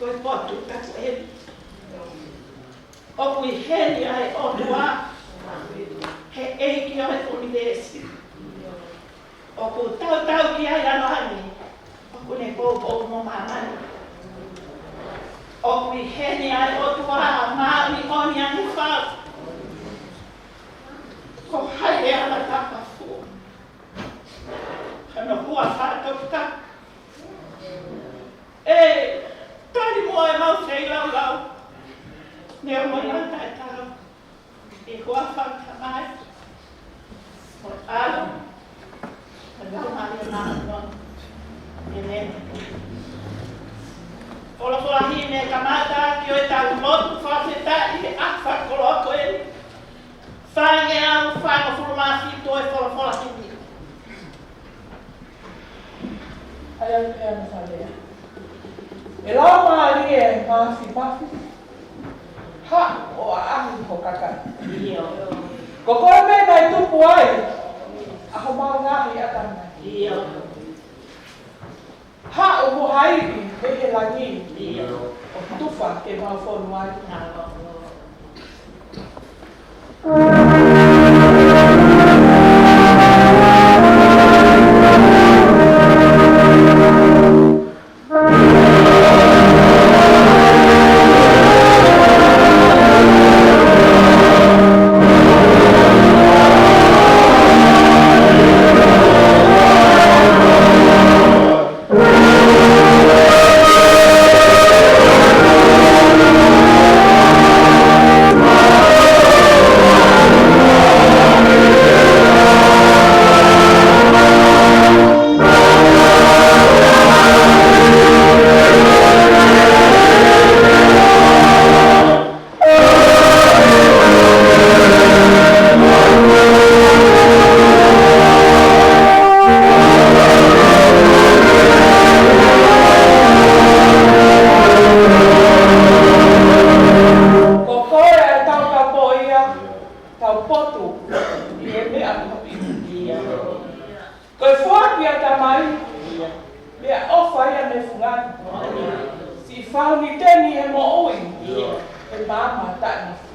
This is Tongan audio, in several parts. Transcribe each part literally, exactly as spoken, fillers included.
Ko e potu tapu eni. ʻOku ʻi heni ʻa e ʻOtua, he ʻEiki ʻo e ʻunivēsi. ʻOku tautau ki ai ʻa langi, ʻoku ne poupou mo māmani. ʻOku ʻi heni ʻa e ʻOtua, māʻoniʻoni ʻa e fau. Ko hai ʻe ala tapa fu. Ka no kua fata ka. ʻE tali mo e mau feilaulau. Ne o mo na tae tau. ʻI he huafa ʻo e Tamai, mo e ʻAlo, mo e Laumālie Māʻoniʻoni. ʻĒmeni. Folofola himi kamata ki ʻo e tau lotu fakafetaʻi he ʻaho fakaloko eni. Fāngeau fāngofulu mā fitu ʻo e folofola himi. ʻAi ʻa e pea na falea. ʻE Laumālie Māfimafi, haʻu ʻo ʻaʻahi ho kakai. Ko koe pē naʻe tupu ai ʻa homau ngaahi ʻatamai. Haʻu mo ha ivi mei he langi ʻo tufa ke mau fonu ai. Ko koe ʻa e tau kapoʻia, tau potu ʻi he meʻa kohaʻi. Ko e foaki ʻa e Tamai, meʻaʻofa ia ne fungani. Siʻi fauniteni he moʻui, he maama taʻemafufu.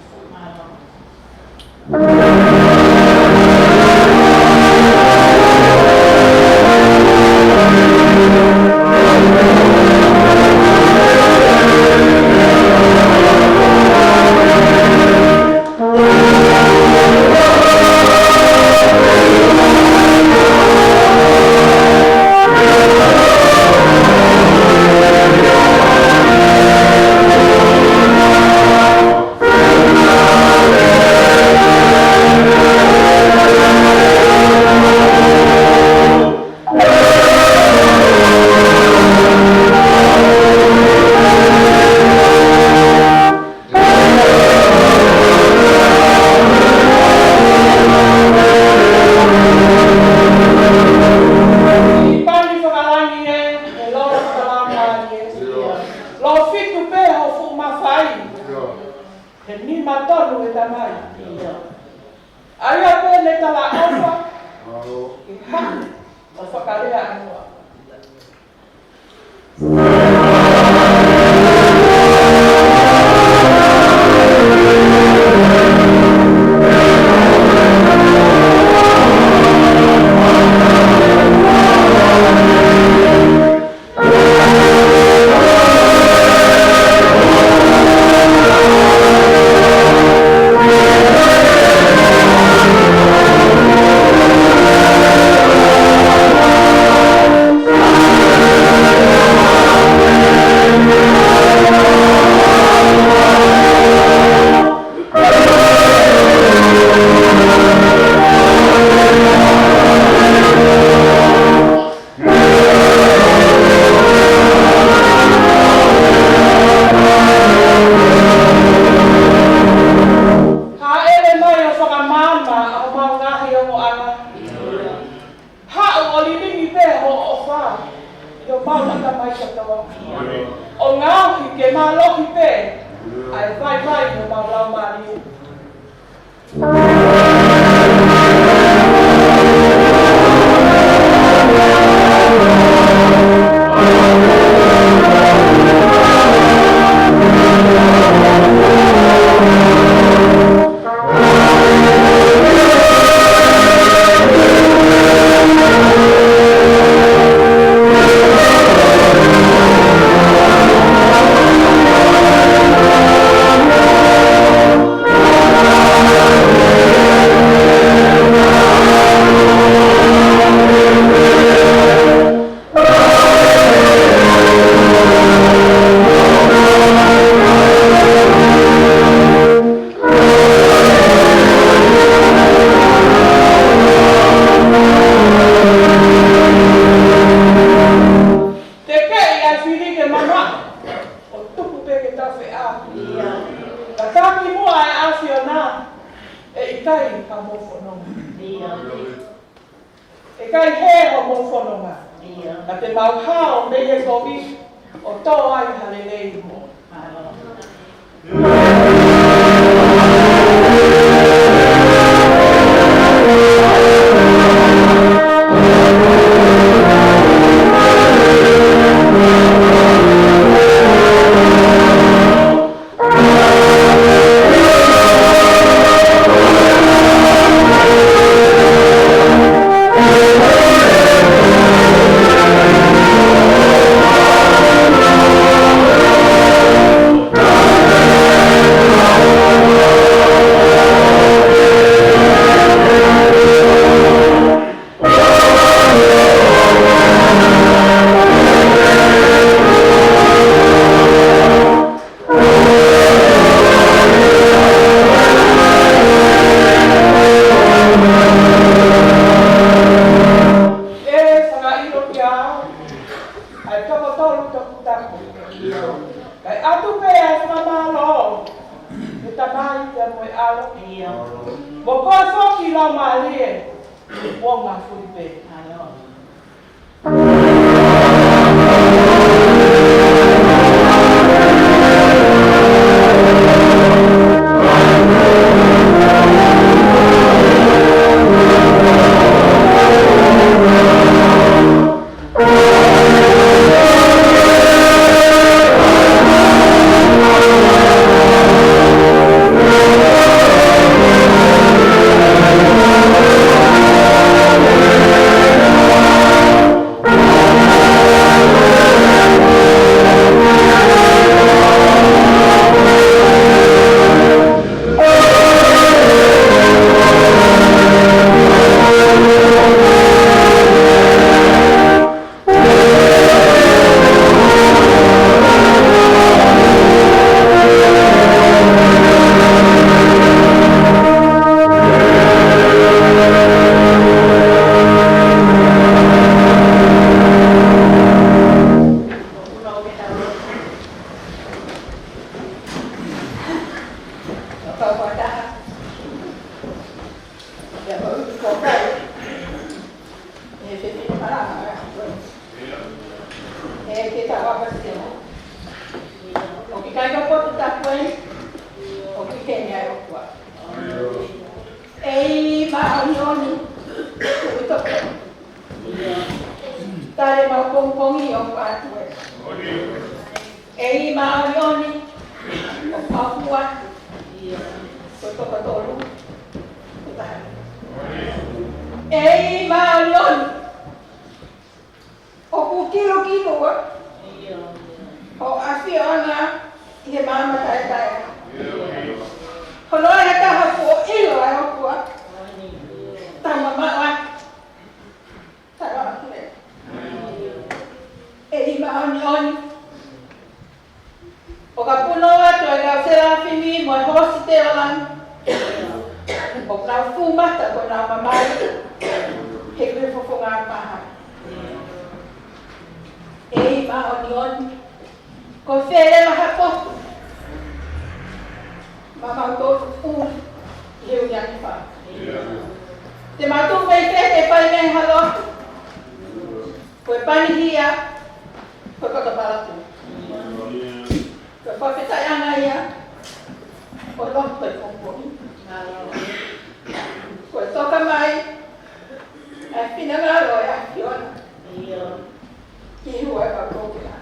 Pani fakalangi ē, ʻe lolo fakalangi ē. Lolo fitu pē ho fuʻu mafai. He nima tonu ʻe Tamai. ʻA ia pē ne talaʻofa, ke haʻu ʻo fakalea ʻanoa. Hāʻele mai ʻo fakamaama ʻa homau ngaahi ongoʻanga. Haʻu ʻo lilingi pē ho ʻofa ʻi homau ʻatamai kotoa. ʻO ngaohi ke mālohi pē ʻa e vaivai ʻo homau laumālie. ʻIkai fili ke mamaʻo, ʻo tuku pē ke tau feʻao. Ka taki muʻa ʻa e ʻAfiona, ʻe ʻikai ha mou fononga. ʻE ʻikai hē hoʻomou fononga. Ka te mau hao mei he kovi, ʻo tō ai ha lelei moʻoni. ʻE fakaʻilo kiate au ʻa e toko tolu toku tapu. Kae ʻatu pē ʻa e fakamālō ki he Tamai pea mo e ʻAlo. Mo koe foki Laumālie, kuo ngā fuli pē. ʻE ke tau ʻapasia. ʻOku ʻikai ko e potu tapu eni, ʻoku ʻi heni ʻa e ʻOtua. ʻEiki māʻoniʻoni, ʻoku tau tale mau pongipongi ʻoku ʻatu ē. ʻEiki māʻoniʻoni, ʻoku mau hū atu. Ko e toko tolu, ko e taha. ʻEiki māʻoniʻoni, ʻoku kilukilu ʻa hoʻo ʻAfiona ʻi he maama taʻetaʻe. Hono ʻai ha taha kuo ʻilo ʻa e ʻOtua. Tau mamaʻo atu. Tau mamaʻo atu. ʻEiki māʻoniʻoni, ʻoka punou atu ʻa e kau selafimi mo e hōsite ʻo langi. ʻOku nau fumata ko ʻenau mamahi he kuo fofonga maha. ʻEiki māʻoniʻoni, ko fē leva ha potu maʻamautolu ʻi he uiangi fā. Te mau tuʻu mei fē, te fai mei ha lotu. Ko e pani hia, ko e fakapalaku. Ko e fakafetaʻiʻanga ia ʻo e lotu ʻi he pongipongi. Ko e toka mai ʻa e finangalo ʻo e ʻAfiona ki he ua ka ko ke la.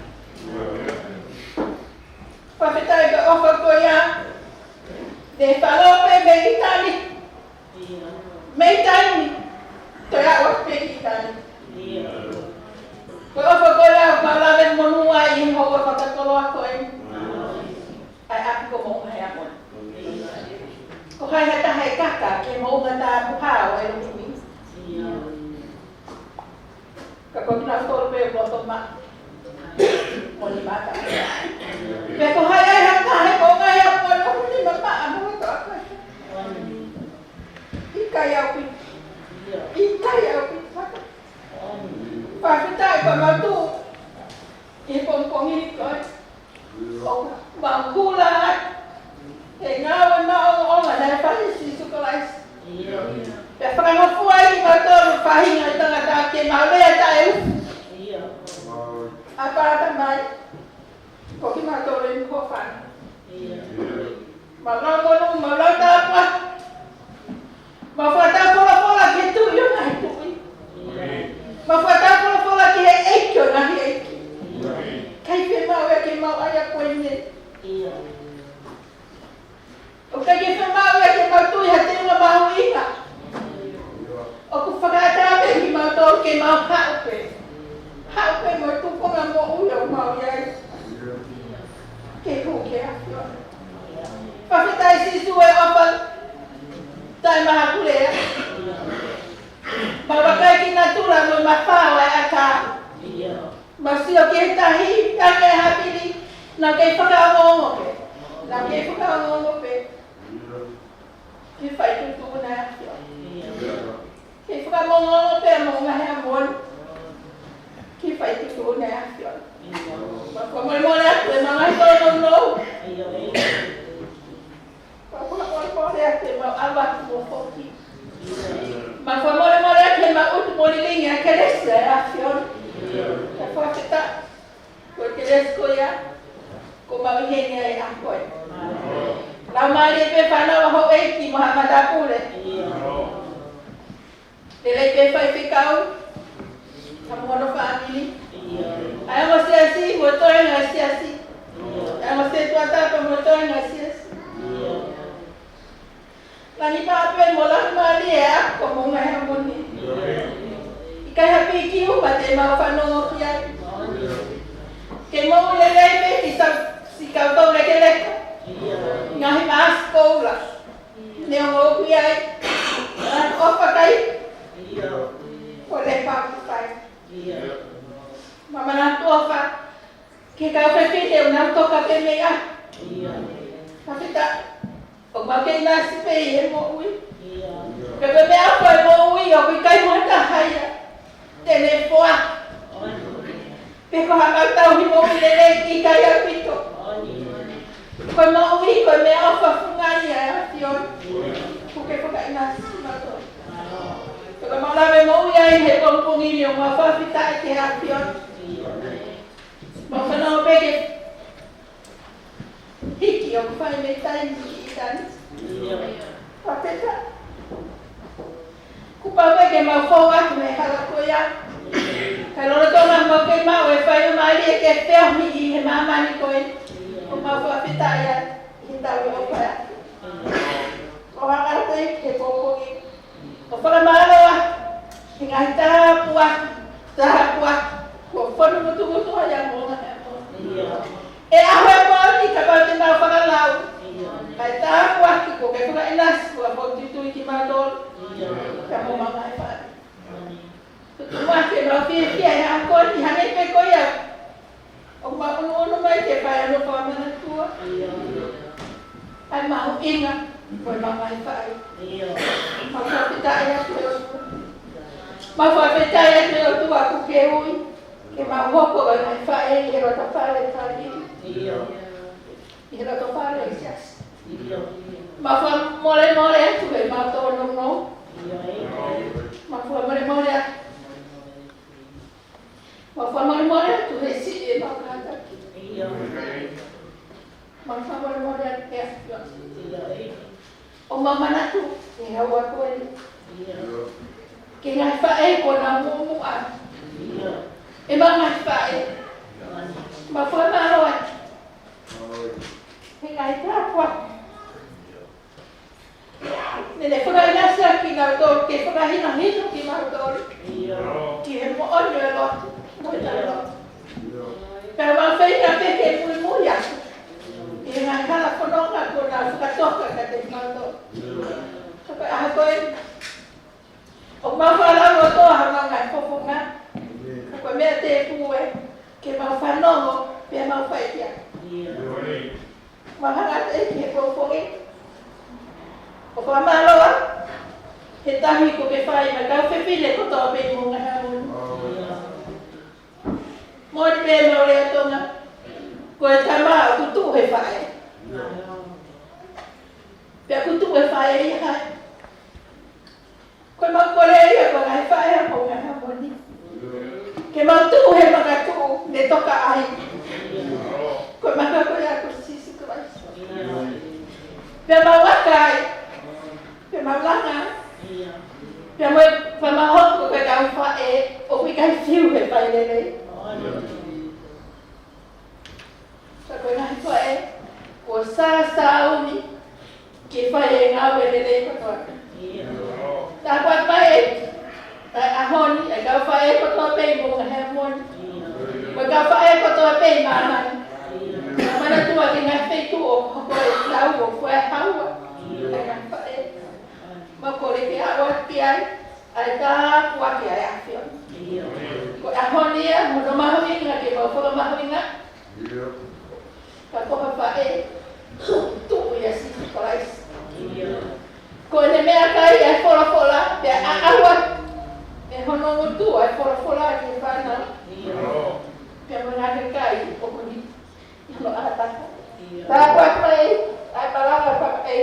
Fakafetaʻi ko e ʻofa ko ia ne falo pē mei ʻitāniti. Mei taimi, toe aʻu atu pē ki taimi. Ko e ʻofa ko ia ʻoku mau lave monū ai ʻi he houa fakakoloa ko eni. ʻA e ʻapi ko Moʻunga Heamoni. Ko hai ha taha ʻe kaka ki he moʻunga tāpuhā ʻo e lumi ni. Ka ko kinautolu pē ʻoku loto maʻa mo nima taʻataʻa. Pea ko hai ai ha taha he moʻunga ia ʻoku loto nima maʻa mo loto ʻaupito. ʻIkai ʻaupito. ʻIkai ʻaupito. Fakafetaʻi ko e mau tuʻu ʻi he pō pongipongi ni ko ē. ʻOku mau hula atu he ngāue maʻongoʻonga naʻe fai ʻe Sīsū Kalaisi. Pea fakangofua ai kimautolu faʻahinga ʻo e tangata ke mau lea taʻeufi. ʻApā, Tamai, ko kimautolu eni ho fānau. Mau lau monū, mau lau tāpuaki. Mau fakataha folofola ki he Tuʻi ʻo e ngaahi tuʻi. Mau fakataha folofola ki he ʻEiki ʻo e ngaahi ʻeiki. ʻIkai fiemaʻu ia ke mau ʻai ʻa e ko eni. ʻOku ʻikai ke fiemaʻu ia ke mau tui ha teunga mahuʻinga. ʻOku fakaʻatā pē kimautolu ke mau haʻu pē. Haʻu pē mo e tupuʻanga moʻui ʻoku mau ʻi ai. Ke hū ki he ʻAfiona. Fakafetaʻi Sīsū e ʻofa taʻemahakulea. Mau vakai ki natula mo e mafao ʻa e ʻatā. Mau sio ki he tahi, tangi e hapili, naʻa ke fakaongoongo pē. Naʻa ke fakaongoongo pē. Ke fai tuʻutuʻuni ʻa e ʻAfiona. Ke fakaongoongo pē mo e ngaahi ʻaho ni. Ke fai tuʻutuʻuni ʻa e ʻAfiona. Mau fakamolemole atu e mau ngaahi tōnounou. Mau fakamolemole atu e mau ʻalu atu mo foki. Mau fakamolemole atu e mau ʻutu mo lilingi ʻa e kelesi ʻa e ʻAfiona. Mau fakafetaʻi. Ko e kelesi ko ia, ʻoku mau ʻi heni ai ʻa koe. Laumālie pē fānau ʻa houʻeiki mo haʻa matāpule. Lelei pē faifekau, ka mo hono fāmili. ʻA e ongo siasi, mo e toenga siasi. ʻA e ongo sētuata, ka mo e toenga siasi. Langi pā pē mo langi mālie ʻa e ako mo e ngaahi ʻaho ni. ʻIkai ha piki uma te mau fanongo ki ai. Ke mau lelei pē ki sa-, siʻi kau tau lekeleka. Ngaahi māsi koula. Neongo ʻoku ʻi ai. Ngaahi ʻofa kai. Ko e lepa ʻoku fai. Mau manatu ʻofa ki he kau fefine ʻoku nau toka pē mei ai. Fakafetaʻi. ʻOku mau kei nasi pē ʻi he moʻui. Pea ko e meʻaʻofa ʻo e moʻui ʻoku ʻikai mo ha taha ia te ne foaki. Pe ko haʻamau tauhi moʻui lelei, ʻikai ʻaupito. Ko e moʻui, ko e meʻaʻofa funga ia ʻa e ʻAfiona. ʻOku ke fakaʻinasi kimautolu. Pea ko e mau lave moʻui ai he pongipongi ni ʻoku mau fakafetaʻi ki he ʻAfiona. Mau fanongo pē ki he hiki ʻoku fai mei taimi ki ʻitāniti. Fakafetaʻi. Kuo pau pē ke mau fou atu mei he hala ko ia. Ka lolotonga mau kei maʻu e faingamālie ke feohi ʻi he māmani ko ē. ʻOku mau fakafetaʻi ai ʻi he tau ʻo e ʻofa ʻa e ʻAfiona. ʻOku hanga atu ʻEiki he pongipongi ʻo fakamālō atu he ngaahi tāpuaki, tāpuaki kuo fonu ngutungutu ai ʻa e moʻunga he ʻaho ni. ʻE ʻaho e moʻoni kapau te mau fakalau. Ngaahi tāpuaki kuo ke fakaʻinasi, kuo ke fokotuʻutuʻu kimautolu. Ka mo mau ngaahi faʻē. Tuku muʻa ke mau fiefia he ʻaho ko eni, hangē pē ko ia ʻoku mau ʻunuʻunu mai ke fai ʻa e nofo ʻa e manatua. ʻA e mahuʻinga ʻo e mau ngaahi faʻē. Mau fakafetaʻi atu ki he ʻOtua. Mau fakafetaʻi atu ki he ʻOtua kuo ke ui ke mau hoko ko e ngaahi faʻē ʻi he loto fale ʻo e fale. ʻI he loto fale ʻo e siasi. Mau fakamolemole atu he mau tōnounou. Mau fakamolemole atu. Mau fakamolemole atu he siʻi e mau kātaki. Mau fakamolemole atu he ʻAfiona. ʻOku mau manatu he ʻaho ko eni ki he ngaahi faʻē kuo nau muʻomuʻa. ʻE mau ngaahi faʻē. Mau fakamālō atu he ngaahi tāpuaki naʻa ne fakaʻinasi ʻaki kinautolu, ke fakahinohino kimautolu ki he moʻoni ʻo e lotu mo e talanoa. Pea mau feinga pē ke muimui atu ʻi he ngaahi hala fononga kuo nau fakatoka kiate kimautolu. Ka ko e ʻaho ko eni ʻoku mau fakalaulotoa ha mau ngaahi fofonga. Ka ko e meʻa tēpū ē ke mau fanongo pea mau fai ia. Mau hanga atu ʻEiki he pongipongi ʻo fakamālō he tauhi kuo ke fai maʻa e kau fefine kotoa pē ʻi he moʻunga he ʻaho ni. Moʻoni pē ʻemau lea Tonga. Ko e tama ʻoku tuʻu he faʻē. Pea ʻoku tuʻu he faʻē ia hai. Ko ʻemau kole ia ko e ngaahi faʻē ʻa e Moʻunga Heamoni. Ke mau tuʻu he makatuʻu ne toka ai. Ko e maka ko ia ko Sīsū Kalaisi. Pea mau aka ai. Pea mau langa ai. Pea mo e, pea mau hoko ko e kau faʻē ʻoku ʻikai fiu he fai lelei. Ka ko e ngaahi faʻē kuo sāsāuni ke fai e ngāue lelei kotoa. Tāpuaki mai ʻa e ʻaho ni ʻa e kau faʻē kotoa pē ʻi Moʻunga Heamoni. Ko e kau faʻē kotoa pē ʻi māmani. Ka manatua ki he ngaahi feituʻu ʻoku hoko ai e lau ʻo fai haua ʻa e ngaahi faʻē. Mau kole ke aʻu atu ki ai ʻa e tāpuaki ʻa e ʻAfiona. Ko e ʻaho ni ia, mo hono mahuʻinga ke mau fakamahuʻinga. Ka ko ha faʻē, tuʻu ia Sīsū Kalaisi. Ko ʻene meʻakai ʻa e folofola, pea ʻaʻau ʻe hono ngutu ʻa e folofola ki he fānau. Pea mo e ngaahi kakai ʻoku ʻi hono ʻātakai. Tāpuaki mai ʻa e palanga papa e.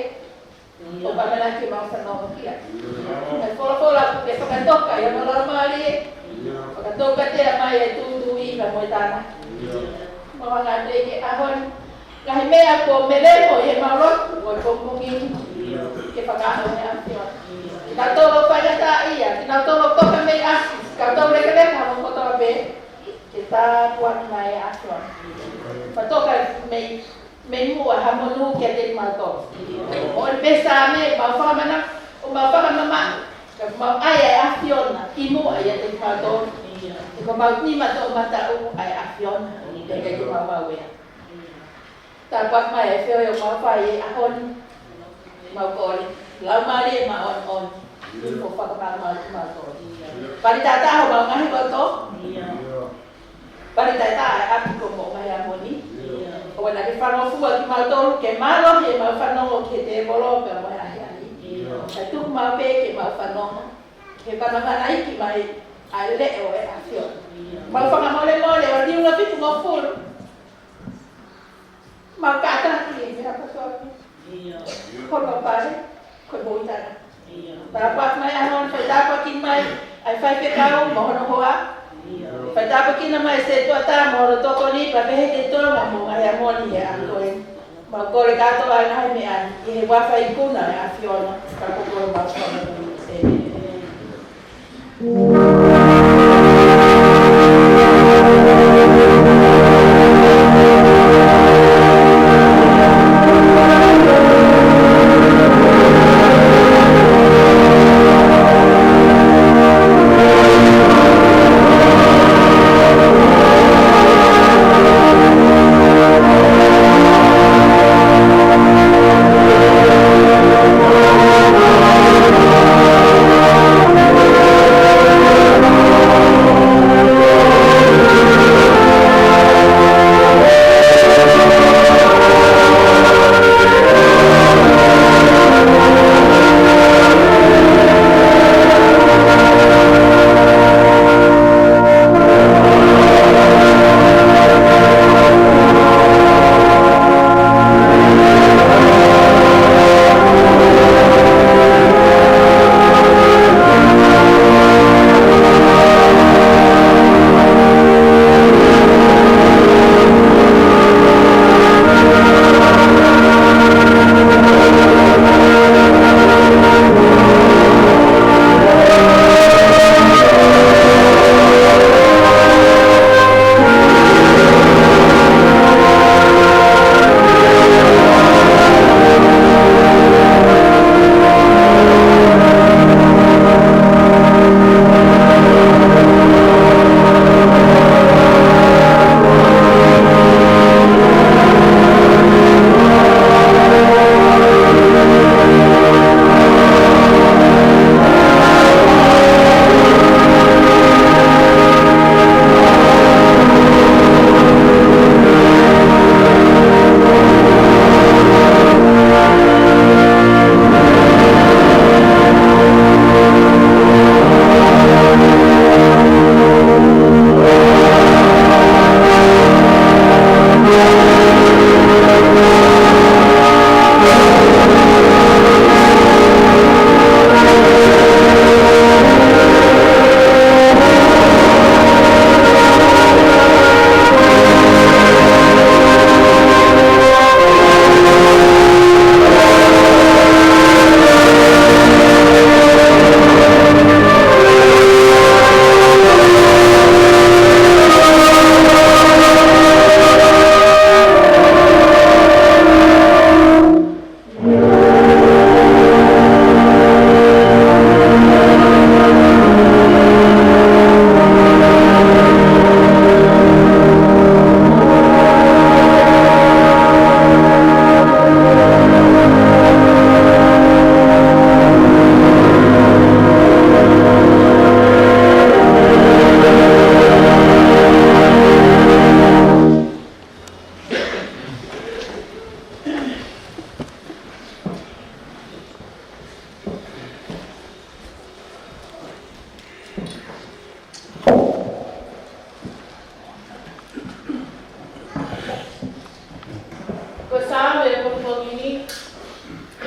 ʻOku ʻamanaki ke mau fanongo ki ai. Ko e folofola ʻoku ke fakatoka ʻi hono laumālie. Fakatoka ʻa e mai e tūtuuʻi pea mo e tānaki. Mau hanga atu ki he ʻaho ni. Ngaahi meʻa kuo melemo ʻi heʻemau lotu ʻo e pongipongi ni. Ke fakahā ʻe he ʻAfiona. Kitautolu ʻoku faingataʻaʻia, kitautolu ʻoku toka mei ʻapi, kitautolu lekeleka mo kotoa pē. Ke tāpuaki mai ʻe he ʻAfiona. Fakatoka mei mei muʻa ha monū kiate kimautolu. ʻOku pehē ʻa e Saame, mau fakamana, ʻo mau fakamamaʻo, ka mau ʻai ʻa e ʻAfiona ʻi muʻa ʻiate kimautolu. He ko homau nima toʻomataʻu ʻa e ʻAfiona, ʻikai ke mau maumauʻi ia. Tāpuaki mai ʻa e feohi ʻoku mau fai he ʻaho ni. Mau kole, Laumālie Māʻoniʻoni, ʻo fakamalumalu kimautolu. Pali taʻataʻa homau ngaahi loto. Pali taʻataʻa ʻa e ʻapi ko Moʻunga Heamoni. ʻOua naʻa ke fakangofua kimautolu ke mālohi ʻemau fanongo ki he tēvolo pea mo e ʻahiʻahi. Kae tuku maʻu pē ke mau fanongo ki he vanavanaiki mai ʻa e leʻo ʻo e ʻAfiona. Mau fakamolemole ʻo e liunga fitungofulu. Mau kātaki ʻi he meʻa kotoa pē. Ko hono pale, ko e moʻui taʻengata. Tāpuaki mai ʻaho ni, fai tāpuaki mai ʻa e faifekau mo hono hoa. Fai tāpuekina mai e setuata mo hono tokoni, pea pehē ki Tonga mo Moʻunga Heamoni he ʻaho ko eni. Mau kole kātoa ʻa e ngaahi meʻa ni ʻi he huafa ikuna ʻo e ʻAfiona, ka ko e kole mau kole. ʻĒmeni.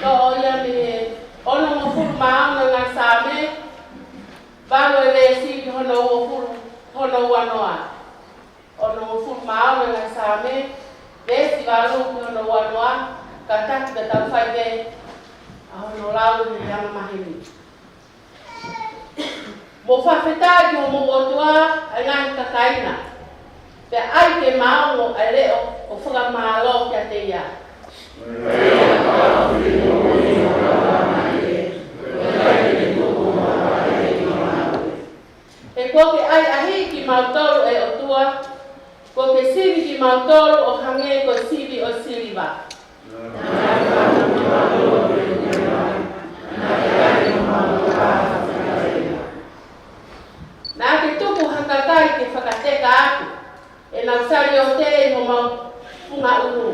ʻo ia mei he onongofulu mā ono ngaahi Saame, valu e veesi ki hono uofulu, hono uanoa. Onongofulu mā ono ngaahi Saame, veesi valu ki hono uanoa, kātaki ka tau fai pē ʻa hono lau he anga maheni. Mou fakafetaʻi ki homou ʻOtua, ʻa e ngaahi kakai na. Pea ʻai ke maʻu ʻa e leʻo ʻo fakamālō kiate ia. He kuo ke ʻai ʻahiʻi kimautolu ʻe ʻOtua, kuo ke sivi kimautolu ʻo hangē ko e sivi ʻo e siliva. Naʻa ke tuku ha kakai ke fakateka atu ʻenau saliote ʻi homau funga ʻulu.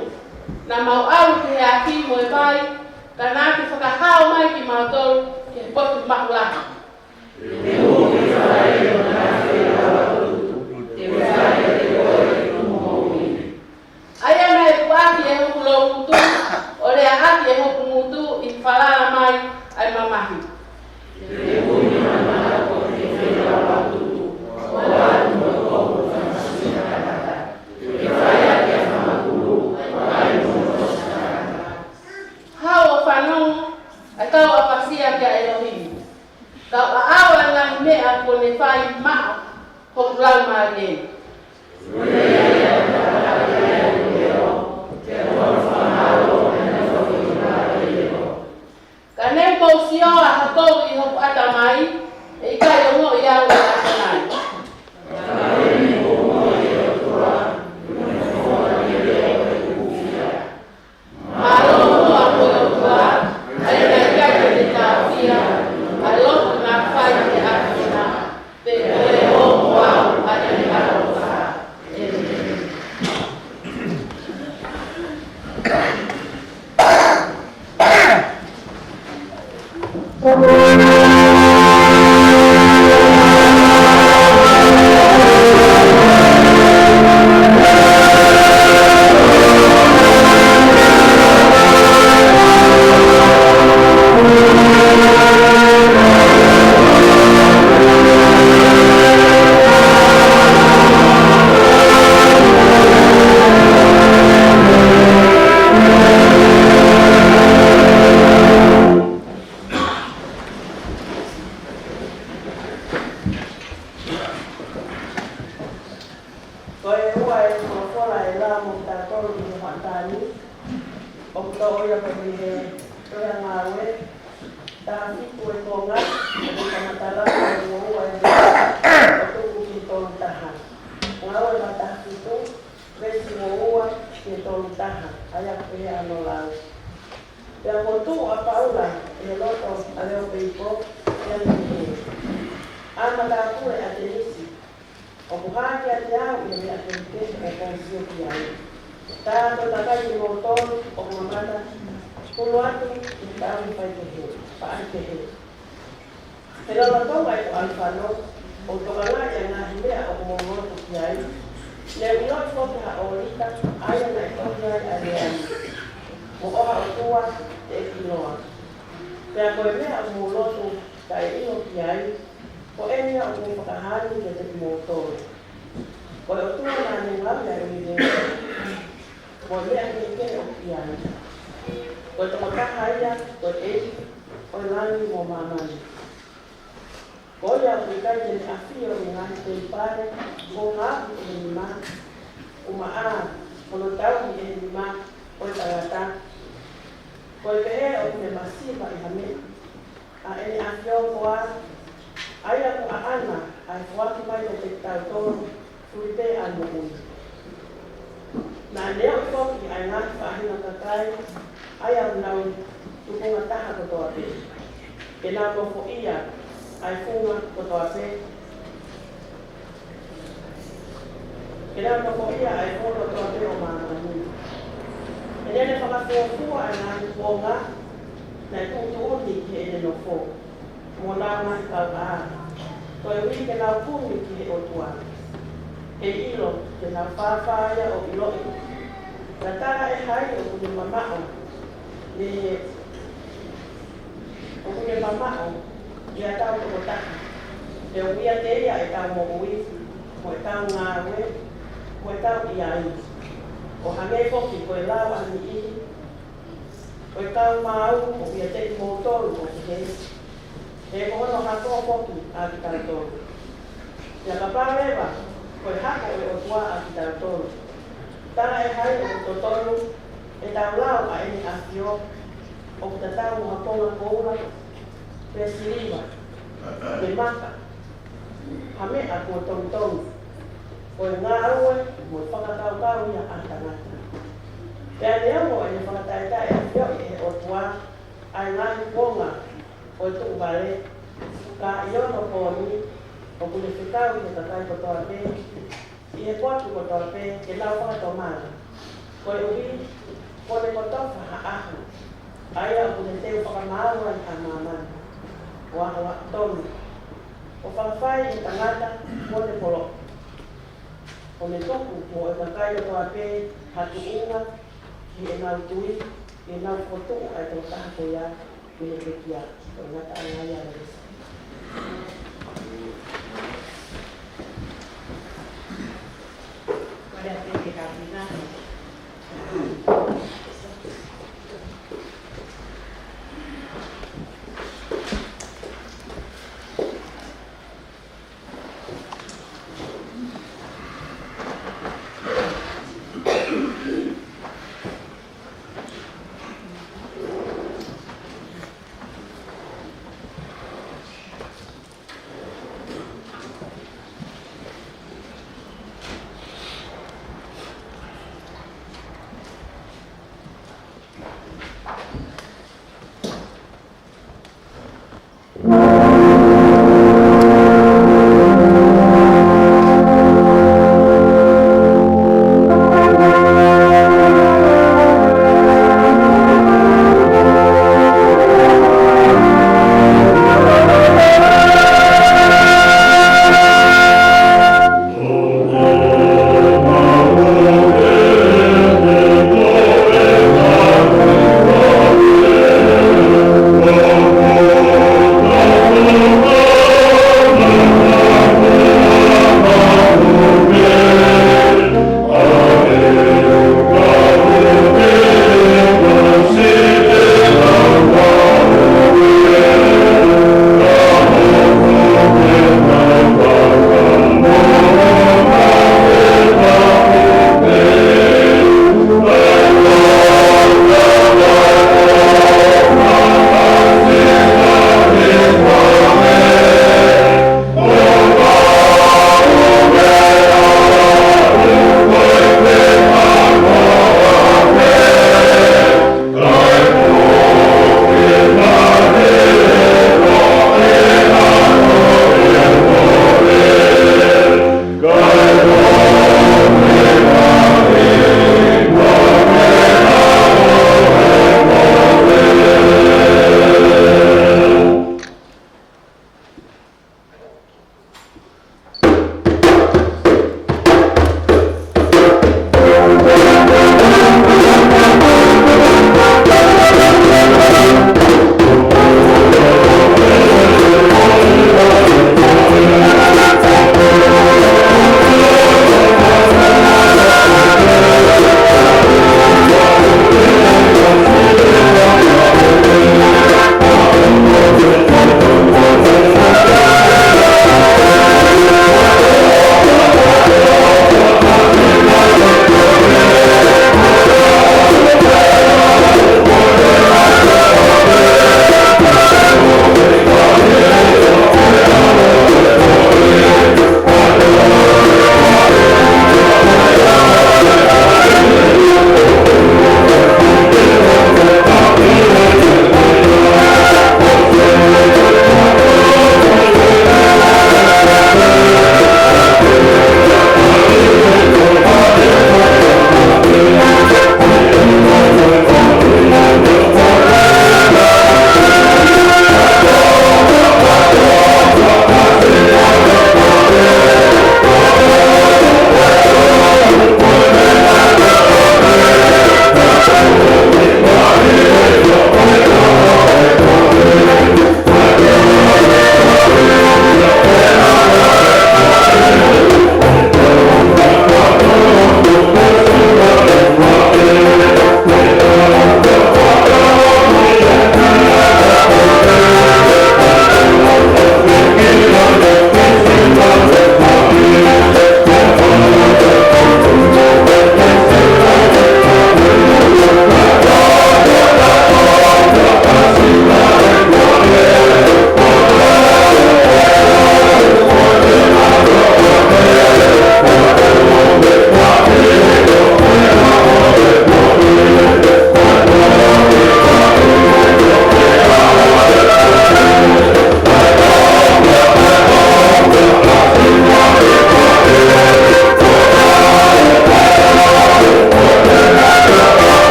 Naʻa mau ʻalu ki he afi mo e vai, ka naʻa ke fakahao mai kimautolu ki he potu maʻu lahi. ʻA ia naʻe puʻaki ʻe hoku loungutu, ʻo leaʻaki ʻe hoku ngutu ʻi he falala mai ʻa e mamahi. Haʻu ʻo fanongo, ʻa e kau ʻapasia kia ʻElohimi. Kau ʻaʻau ʻa e ngaahi meʻa kuo ne fai maʻa hoku laumālie. Ka ne mou sio ʻa hakou ʻi hoku ʻatamai, ʻe ʻikai ongoʻi au ʻe ʻAtonai. Mālō muʻa ko e ʻOtua, ʻa ia naʻe ʻikai te ne tāfia, ʻa e lotu naʻa ku fai ki he ʻAfiona, pe ko e ongo au ʻa ʻene ʻaloʻofa. ʻĒmeni. Ko e ua e folofola ʻe lau mo kitautolu ʻi he hoʻatā ni, ʻoku toʻo ia pē mei he tohi ʻa Ngāue, taha fitu e konga, ʻo kamata lau ʻa e ua ua e veesi, ʻo tuku ki he tolu taha. Ngāue vahe taha fitu, veesi ua ua ki he tolu taha, ʻa ia ʻoku pehē hono lau. Pea kuo tuʻu ʻa Paula ʻi he loto ʻa Leopeipo, pea ne pehē, ʻA e matāpule ʻAtenisi, ʻoku hā kiate au ʻi he meʻa kehekehe ʻoku ou sio ki ai. Tā ko e kakai kimoutolu ʻoku mamata, hulu atu ki he tauhi faikehe, faikehe. He lolotonga ʻeku ʻalu fano, ʻo tokangaʻi ʻa e ngaahi meʻa ʻoku mou lotu ki ai, ne u ʻiloʻi foki ha ʻōlita, ʻa ia naʻe tohi ai ʻa e lea ni, Mo ʻoha ʻOtua, teʻeki ʻiloa. Pea ko e meʻa ʻoku mou lotu kae ʻilo ki ai, ko eni ia ʻoku ou fakahā ni kiate kimoutolu. Ko e ʻOtua naʻa ne ngaohi ʻa e ʻunivēsi, mo e meʻa kehekehe ʻoku ʻi ai. Ko e tokotaha ia, ko e ʻEiki ʻo e langi mo māmani. Ko ia ʻoku ʻikai te ne ʻafio ʻi he ngaahi temipale, kuo ngaohi ʻe he nima, kuo maʻa, hono tauhi ʻe he nima ʻo e tangata. Ko e pehē ʻoku ne masiva ʻi ha meʻa, ʻa ʻene ʻafio koā, ʻa ia ʻoku ʻaʻana ʻa e foaki mai kiate kitautolu, fuli pē ʻa e moʻui. Naʻa ne ʻomi foki ʻa e ngaahi faʻahinga kakai, ʻa ia ʻoku nau tupunga taha kotoa pē, ke nau nofoʻia ʻa e funga kotoa pē, ke nau nofoʻia ʻa e funga kotoa pē ʻo māmani. Pea ne fakafuofua ʻa e ngaahi kuonga naʻe tuʻutuʻuni ki heʻene nofo, mo honau ngaahi kauʻā, koeʻuhi ke nau kumi ki he ʻOtua. Heiʻilo, te nau fāfā ia ʻo ʻiloʻi, tatala ʻe hai ʻoku ne mamaʻo mei he ʻoku ne mamaʻo ʻi heʻetau tokotaha, pea ʻoku ʻiate ia ʻetau moʻui, mo ʻetau ngāue, mo ʻetau ʻi ai. ʻO hangē foki ko e lau ʻa e niʻihi, ko e kau maau ʻoku ʻiate kimoutolu ʻoku pehē, he ko hono hako foki ʻa kitautolu. Pea kapau leva ko e hako ʻo e ʻOtua ʻa kitautolu, talaʻehai ʻoku totonu ke tau lau ʻa ʻEne ʻAfio, ʻoku tatau mo ha konga koula, pe siliva, pe maka, ha meʻa kuo tongitongi, ko e ngāue mo e fakakaukau ia ʻa e tangata. Pea neongo ʻene fakatahataha ʻe ʻafioʻi ʻe he ʻOtua ʻa e ngaahi kuonga ʻo e tuʻu vale, ka ʻi onopooni ʻoku ne fekau ki he kakai kotoa pē ʻi he potu kotoa pē ke nau fakatomala, koeʻuhi kuo ne kotofa ha ʻaho, ʻa ia ʻoku ne teu fakamaau ai ʻa māmani, ʻo akoʻi tonu, ʻo fakafai ʻe he tangata kuo ne poloki. ʻO ne tuku mo e kakai kotoa pē ha tuʻunga ʻi heʻenau tui, ʻi heʻenau fokotuʻu ʻa e tokotaha ko ia mei he pekia. Ko e ngataʻanga ia ʻo e lēsoni. Ko e lea pē ke kāpina.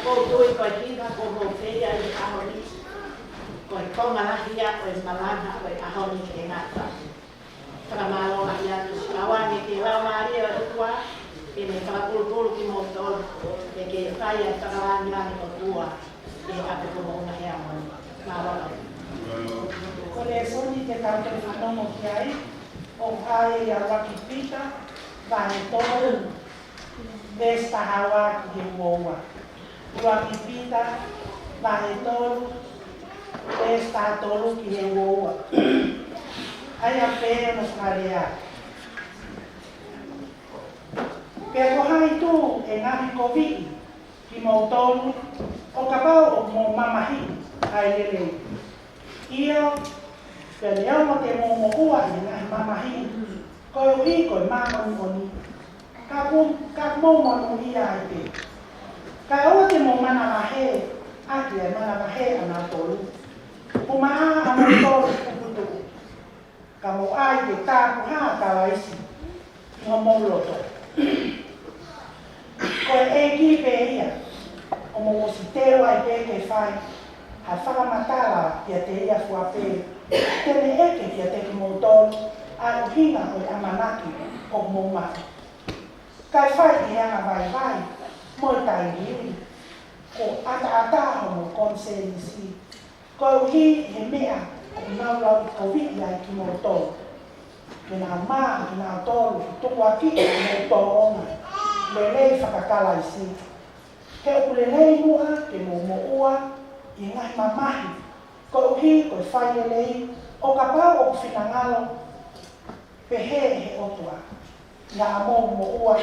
ʻOku ou tui ko e hiva kuo mou fai ʻi he ʻaho ni, ko e konga lahi ia ʻo e malanga ʻo e ʻaho ni ke ngata. Fakamālō lahi atu. Tauange ki he Laumālie ʻo e ʻOtua, ke ne fakapulupulu kimoutolu, ke ke fai ʻa e fakalāngilangi ʻo e ʻOtua ʻi he ʻapi ko hoʻomou ʻaho ni. Mālō. Ko e lēsoni te tau toe fanongo ki ai, ʻoku ʻi he ʻuluaki Pita, vahe tolu, veesi taha ua ki he ua ua. ʻUluaki Pita, vahe tolu, veesi taha tolu ki he ua ua. ʻA ia ʻoku pehē hono fakalea: Pea ko hai tū e ngaahi koviʻi kimoutolu, ʻo kapau ʻoku mou mamahiʻi ʻa e lelei? ʻIo, pea neongo te mou moʻua ʻi he ngaahi mamahi, koeʻuhi ko e māʻoniʻoni, ka ʻoku, ka ʻoku mou monūʻia ai pē. Kae ʻoua te mou manavahē ʻaki ʻa e manavahē ʻanautolu. Pea maʻa ʻa moutolu kuputuʻu, ka mou ʻai ke tāpuhā ʻa Kalaisi ʻi homou loto. Ko e ʻEiki pē ia, ʻo mou ʻosi teu ai pē ke fai ha fakamatala kiate ia fua pē, te ne ʻeke kiate kimoutolu ʻa e ʻuhinga ʻo e ʻamanaki ʻoku mou maʻu. Kae fai ʻi he angavaivai mo e tailiili, kuo ʻataʻatā homou konisēnisi, koeʻuhi ʻi he meʻa ʻoku nau lauʻikoviʻi ai kimoutolu. Ke nau maʻu ʻe kinautolu ʻa e tukuakiʻi ʻo e tōʻonga lelei faka-Kalaisi. He ʻoku lelei muʻa ke mou moʻua ʻi he ngaahi mamahi, koeʻuhi ko e fai lelei, ʻo kapau ʻoku finangalo pehē ʻe he ʻOtua, ʻi haʻamou moʻua,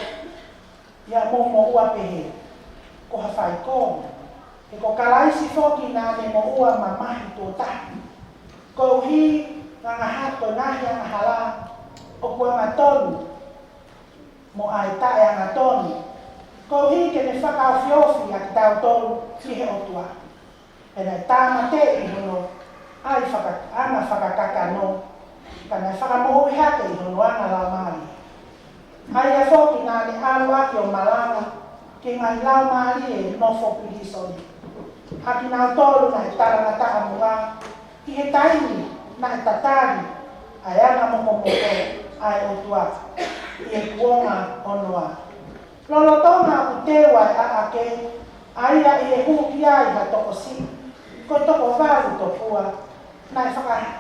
ʻi haʻamou moʻua pehē, ko ha faikovi. He ko Kalaisi foki naʻa ne moʻua mamahi tuʻo taha, koeʻuhi ko e ngaahi, ko e ngaahi angahala ʻoku angatonu, mo ʻa e taʻeangatonu, koeʻuhi ke ne fakaofiofi ʻa kitautolu ki he ʻOtua. Pea naʻe tāmateʻi hono ʻai faka-, anga fakakakano, ka naʻe fakamoʻui hake ʻi hono anga laumālie. ʻA ia foki naʻa ne ʻalu ʻaki ʻo malanga ki he ngaahi laumālie nofo pilīsone, ʻa kinautolu naʻe talangataʻa muʻa, ʻi he taimi naʻe tatali ai ʻa e anga mokomoko ʻa e ʻOtua ʻi he kuonga ʻo Noa. Lolotonga ʻoku teu ʻa e ʻaʻake, ʻa ia ʻi he hū ki ai ha tokosiʻi, ko e toko valu tokua, naʻe faka-,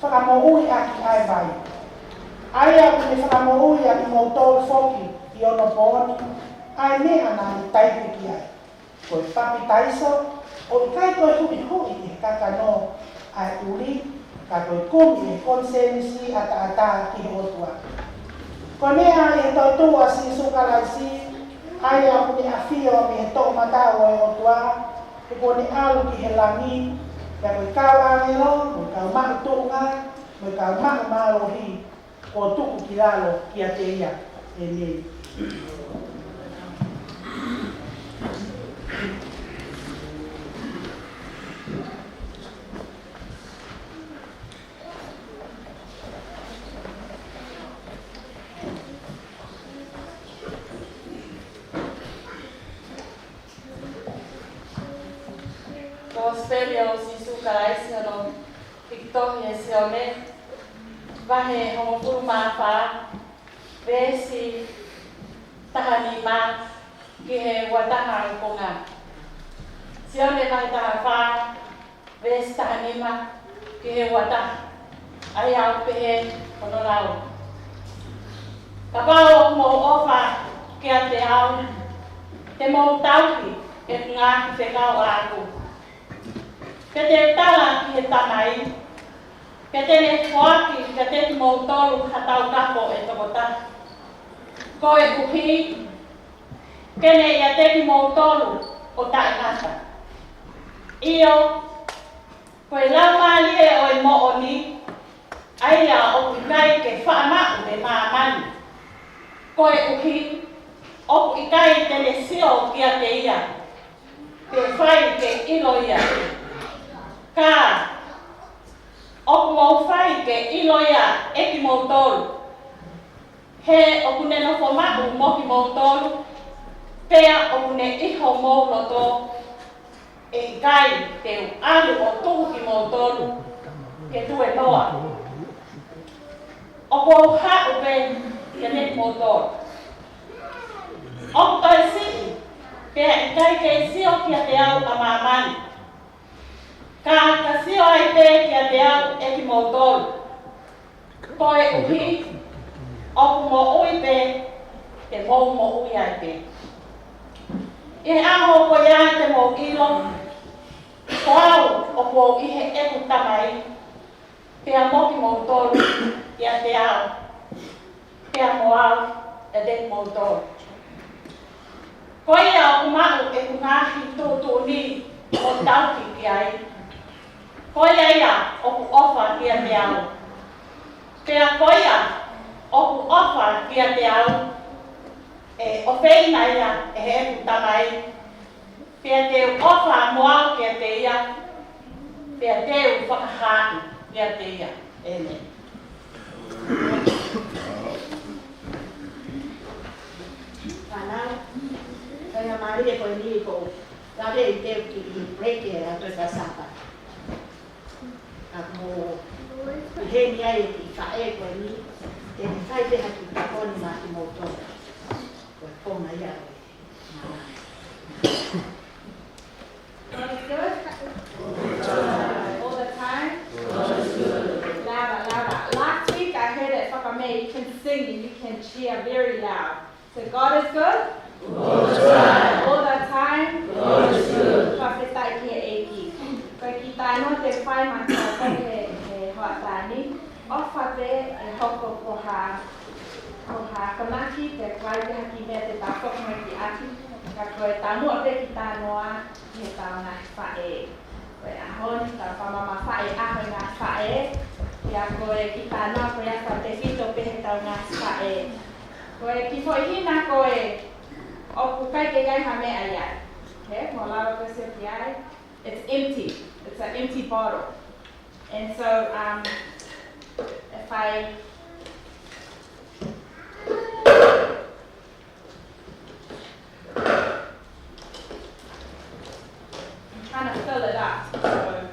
fakamoʻui ʻaki ʻa e vai. ʻA ia ʻoku ne fakamoʻui ʻa kimoutolu foki ʻi onopooni, ʻa e meʻa naʻa ne taipe ki ai. Ko e papitaiso, ʻo ʻikai ko e huʻihuʻi ʻi he kakano ʻa e ʻuli, ka ko e kumi ʻi he konisēnisi ʻataʻatā ki he ʻOtua. Ko e meʻa ʻi he toetuʻu ʻa Sīsū Kalaisi, ʻa ia ʻoku ne ʻafio mei he toʻomataʻu ʻo e ʻOtua, he kuo ne ʻalu ki he langi, pea ko e kau ʻāngelo, mo e kau maʻu tuʻunga, mo e kau maʻu mālohi, kuo tuku ki lalo kiate ia. ʻĒmeni. Kosipeli ʻo Sīsū Kalaisi, hono hiki tohi ʻe Sione, vahe hongofulu mā fā, veesi taha nima ki he ua taha ʻi he konga. Sione vahe taha fā, veesi taha nima ki he ua taha. ʻA ia ʻoku pehē hono lau: Kapau ʻoku mou ʻofa kiate au, te mou tauhi ʻeku ngaahi fekau ʻaʻaku. Pea te u tala ki he Tamai, pea te ne foaki kiate kimoutolu ha Taukapo ʻe toko taha, koeʻuhi ke ne ʻiate kimoutolu ʻo taʻengata. ʻIo, ko e Laumālie ʻo e moʻoni, ʻa ia ʻoku ʻikai ke faʻa maʻu ʻe māmani, koeʻuhi ʻoku ʻikai te ne sio kiate ia, pe fai ke ʻilo ia. Ka ʻoku mou fai ke ʻilo ia ʻe kimoutolu, he ʻoku ne nofo maʻu mo kimoutolu, Pea ʻoku ne ʻi homou loto, ʻe ʻikai te u ʻalu ʻo tuku kimoutolu ke tuēnoa. ʻOku ou haʻu pē kiate kimoutolu. ʻOku toe siʻi, pea ʻikai ke sio kiate au ʻa māmani. Ka ka sio ai pē kiate au ʻe kimoutolu. Koeʻuhi ʻoku moʻui pē, te mou moʻui ai pē. ʻI he ʻaho ko ia te mou ʻilo, ko au ʻoku ou ʻi heʻeku Tamai, pea mo kimoutolu ʻiate au, pea mo au ʻiate kimoutolu. Ko ia ʻoku maʻu ʻeku ngaahi tuʻutuʻuni ʻo tauhi ki ai, ko ia ia ʻoku ʻofa kiate au. Pea ko ia ʻoku ʻofa kiate au, ʻe ʻofeina ia ʻe heʻeku Tamai. Pea te u ʻofa mo au kiate ia, pea te u fakahā kiate ia. ʻĒmeni. Fānau, ko e mālie ko eni ko e lave ʻi he kiʻi break ʻa e ʻaho Sāpate. Ka ko e heni ai e kiʻi faʻē ko eni, te ne fai pē ha kiʻi tokoni maʻa kimoutolu. Ko e konga ia ko ē. God is good. All the time. Louder, louder. Last week I heard it, whakamea, you can sing and you can cheer very loud. So God is good. All the time. All the time. God is good. Fakafetaʻi ki he ʻEiki. Ko e kiʻi talanoa te u fai maʻa kitautolu he, he hoʻatā ni. ʻOfa pē ʻe hoko ko ha, ko ha akonaki pe ko e hā pē ha kiʻi meʻa te tau fokotuʻutuʻu ʻaki, ka ko e taumuʻa pē kiʻi talanoa ki heʻetau ngaahi faʻē. Ko e ʻaho ni, tau fakamamafaʻi ʻa e ngaahi faʻē, pea ko e kiʻi talanoa ko ia fakatefito pē heʻetau ngaahi faʻē. Ko e kiʻi foʻi hina ko ē ʻoku ʻikai ke ʻi ai ha meʻa ʻi ai. Okay, mo lava ko e sio ki ai. It's empty. It's an empty bottle. And so, um, if I, I'm trying to fill it up. So,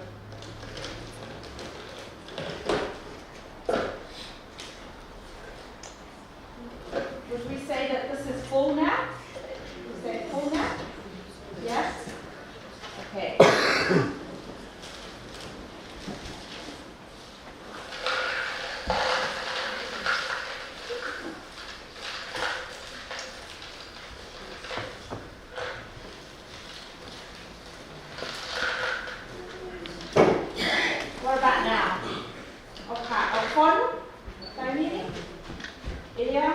would we say that this is full now? Is that full now? Yes? Okay. What about now? Okay, ʻoku fonu? Taimi ni? ʻIo.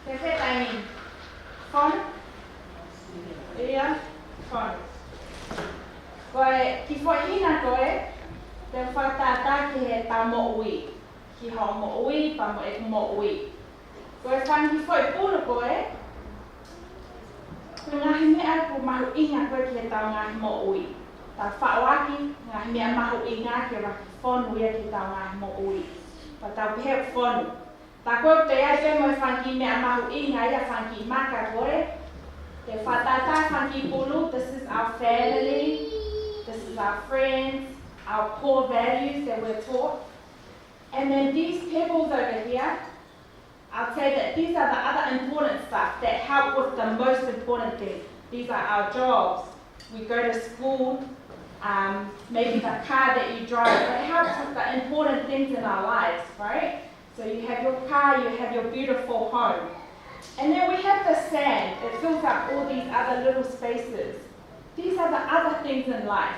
Fēfē taimi ni? Fonu? ʻIo, fonu. Ko e kiʻi foʻi hina ko ē, te u fakatātā ki heʻetau moʻui. Ki hoʻo moʻui, pea mo ʻeku moʻui. Ko e fanga kiʻi foʻi pulu ko ē, ko e ngaahi meʻa ʻoku mahuʻinga ko ē ki heʻetau ngaahi moʻui. Tau faʻo ʻaki ngaahi meʻa mahuʻinga ke ʻoua ke fonu ia ki heʻetau ngaahi moʻui. Pea tau pehē ʻoku fonu. Tā ko ē ʻoku toe ʻi ai pē mo e fanga kiʻi meʻa mahuʻinga ia, fanga kiʻi maka ko ē. Te u fakatātā fanga kiʻi pulu, this is our family, this is our friends, our core values that we're taught. And then these pebbles over here, I'd say that these are the other important stuff that help with the most important thing. These are our jobs. We go to school, um, maybe the car that you drive, it helps with the important things in our lives, right? So you have your car, you have your beautiful home. And then we have the sand. It fills up all these other little spaces. These are the other things in life.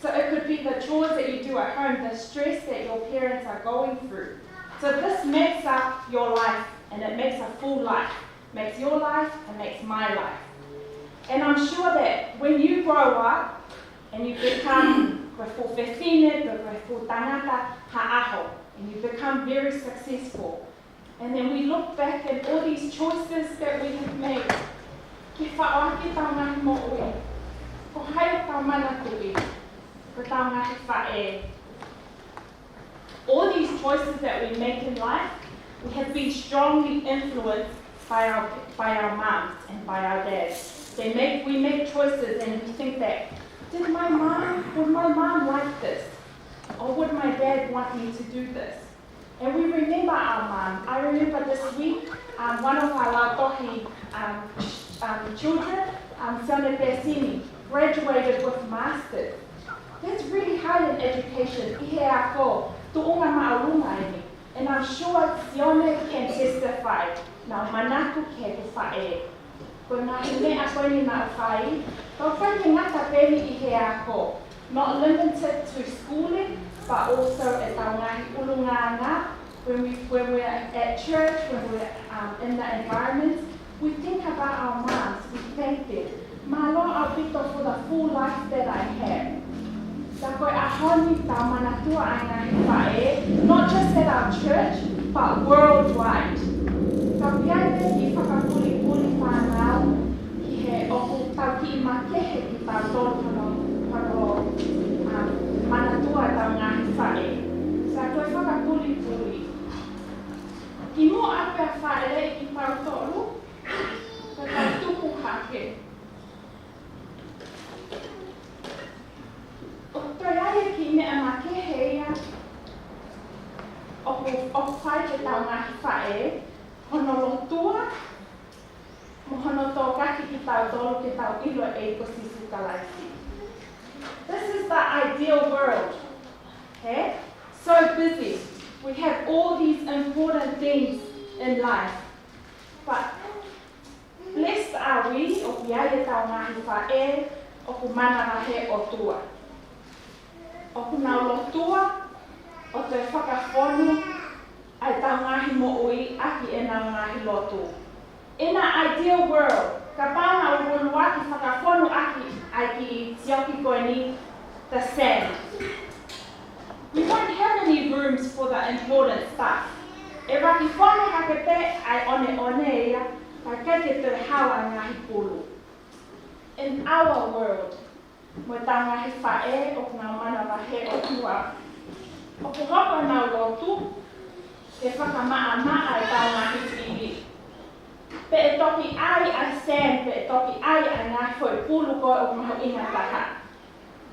So it could be the chores that you do at home, the stress that your parents are going through. So this makes up your life, and it makes a full life. Makes your life and makes my life. And I'm sure that when you grow up and you become ko e fuʻu fefine, ko e fuʻu tangata ha ʻaho, and you become very successful, and then we look back at all these choices that we have made. ke faʻo ʻaki ʻetau ngaahi moʻui. Ko hai ʻoku tau manatuʻi? Ko ʻetau ngaahi faʻē. All these choices that we make in life, we have been strongly influenced by our, by our moms and by our dads. They make, we make choices and we think that, "Did my mom, would my mom like this? Or would my dad want me to do this?" And we remember our mom. I remember this week, um, one of our Lautohi, um, ch-, um, children, um, Sione Pesini, graduated with masters. That's really high in education. ʻI he ako, tuʻunga māʻolunga eni. And I'm sure Sione can testify. Naʻa ku manatu ki heʻeku faʻē. Ko e ngaahi meʻa ko eni naʻa ku fai, ʻikai ke ngata pē eni ʻi he ako. Not limited to schooling, but also ʻetau ngaahi ʻulungaanga, when we, when we're at church, when we're, um, in the environment, we think about our moms, we thank them. Mālō ʻaupito for the full life that I have. Ka ko e ʻaho ni tau manatua ʻa e ngaahi faʻē, not just at our church, but worldwide. Ka ʻoku ʻi ai pē e kiʻi fakapulipuli fānau, ʻi he ʻoku tau kiʻi makehe kitautolu hono, hono, um, manatua ʻetau ngaahi faʻē. Ka ko e fakapulipuli. Kimuʻa pea fāʻeleʻi kitautolu, ka tau tupu hake. ʻOku toe ʻi ai e kiʻi meʻa makehe ia ʻoku, ʻoku fai ki heʻetau ngaahi faʻē, hono lotua, mo hono tokanga kitautolu ke tau ʻilo e ʻEiki ko Sīsū Kalaisi. This is the ideal world. Okay? So busy. We have all these important things in life. But blessed are we, ʻoku ʻi ai ʻetau ngaahi faʻē ʻoku manavahē ʻOtua. ʻOku nau lotua, ʻo toe fakafonu ʻa ʻetau ngaahi moʻui ʻaki ʻenau ngaahi lotu. In an ideal world, kapau naʻa nau ʻuluaki fakafonu ʻaki ʻa e kiʻi sioki ko eni, the sand. We won't have any rooms for the important stuff. ʻE fakafonu hake pē ʻa e ʻoneʻone ia, ka ʻikai ke toe hao ʻa e ngaahi pulu. In our world, mo ʻetau ngaahi faʻē ʻoku nau manavahē ʻOtua, ʻoku hoko ʻenau lotu ke fakamaʻamaʻa ʻetau ngaahi fili. Pe ʻe toki ʻai ʻa e sand, pe ʻe toki ʻai ʻa e ngaahi foʻi pulu ko ē ʻoku mahuʻinga taha.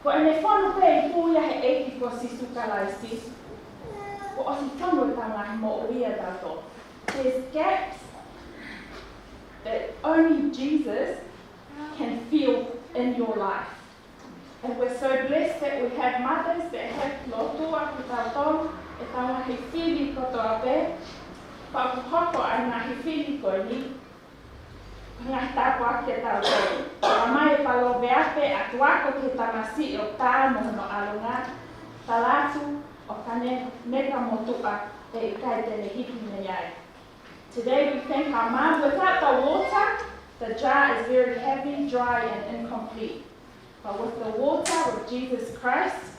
Ko ʻene fonu pē ʻi pulu ia he ʻEiki ko Sīsū Kalaisi, kuo ʻosi fonu ʻetau ngaahi moʻui ʻatautolu. There's gaps that only Jesus can fill in your life. And we're so blessed that we have mothers that have lotua kitautolu, ʻetau ngaahi fili kotoa pē, pea ʻoku hoko ʻa e ngaahi fili ko eni, ko e ngaahi tāpuaki kiate kitautolu. Talamai ʻe Palōveape, ʻa e tuʻu ako ki he tamasiʻi ʻoku tā mo hono ʻalunga, tala atu ʻoka ne meka motuʻa ʻe ʻikai te ne hiki mei ai. Today we thank our mom. Without the water, the jar is very heavy, dry, and incomplete. But with the water, with Jesus Christ,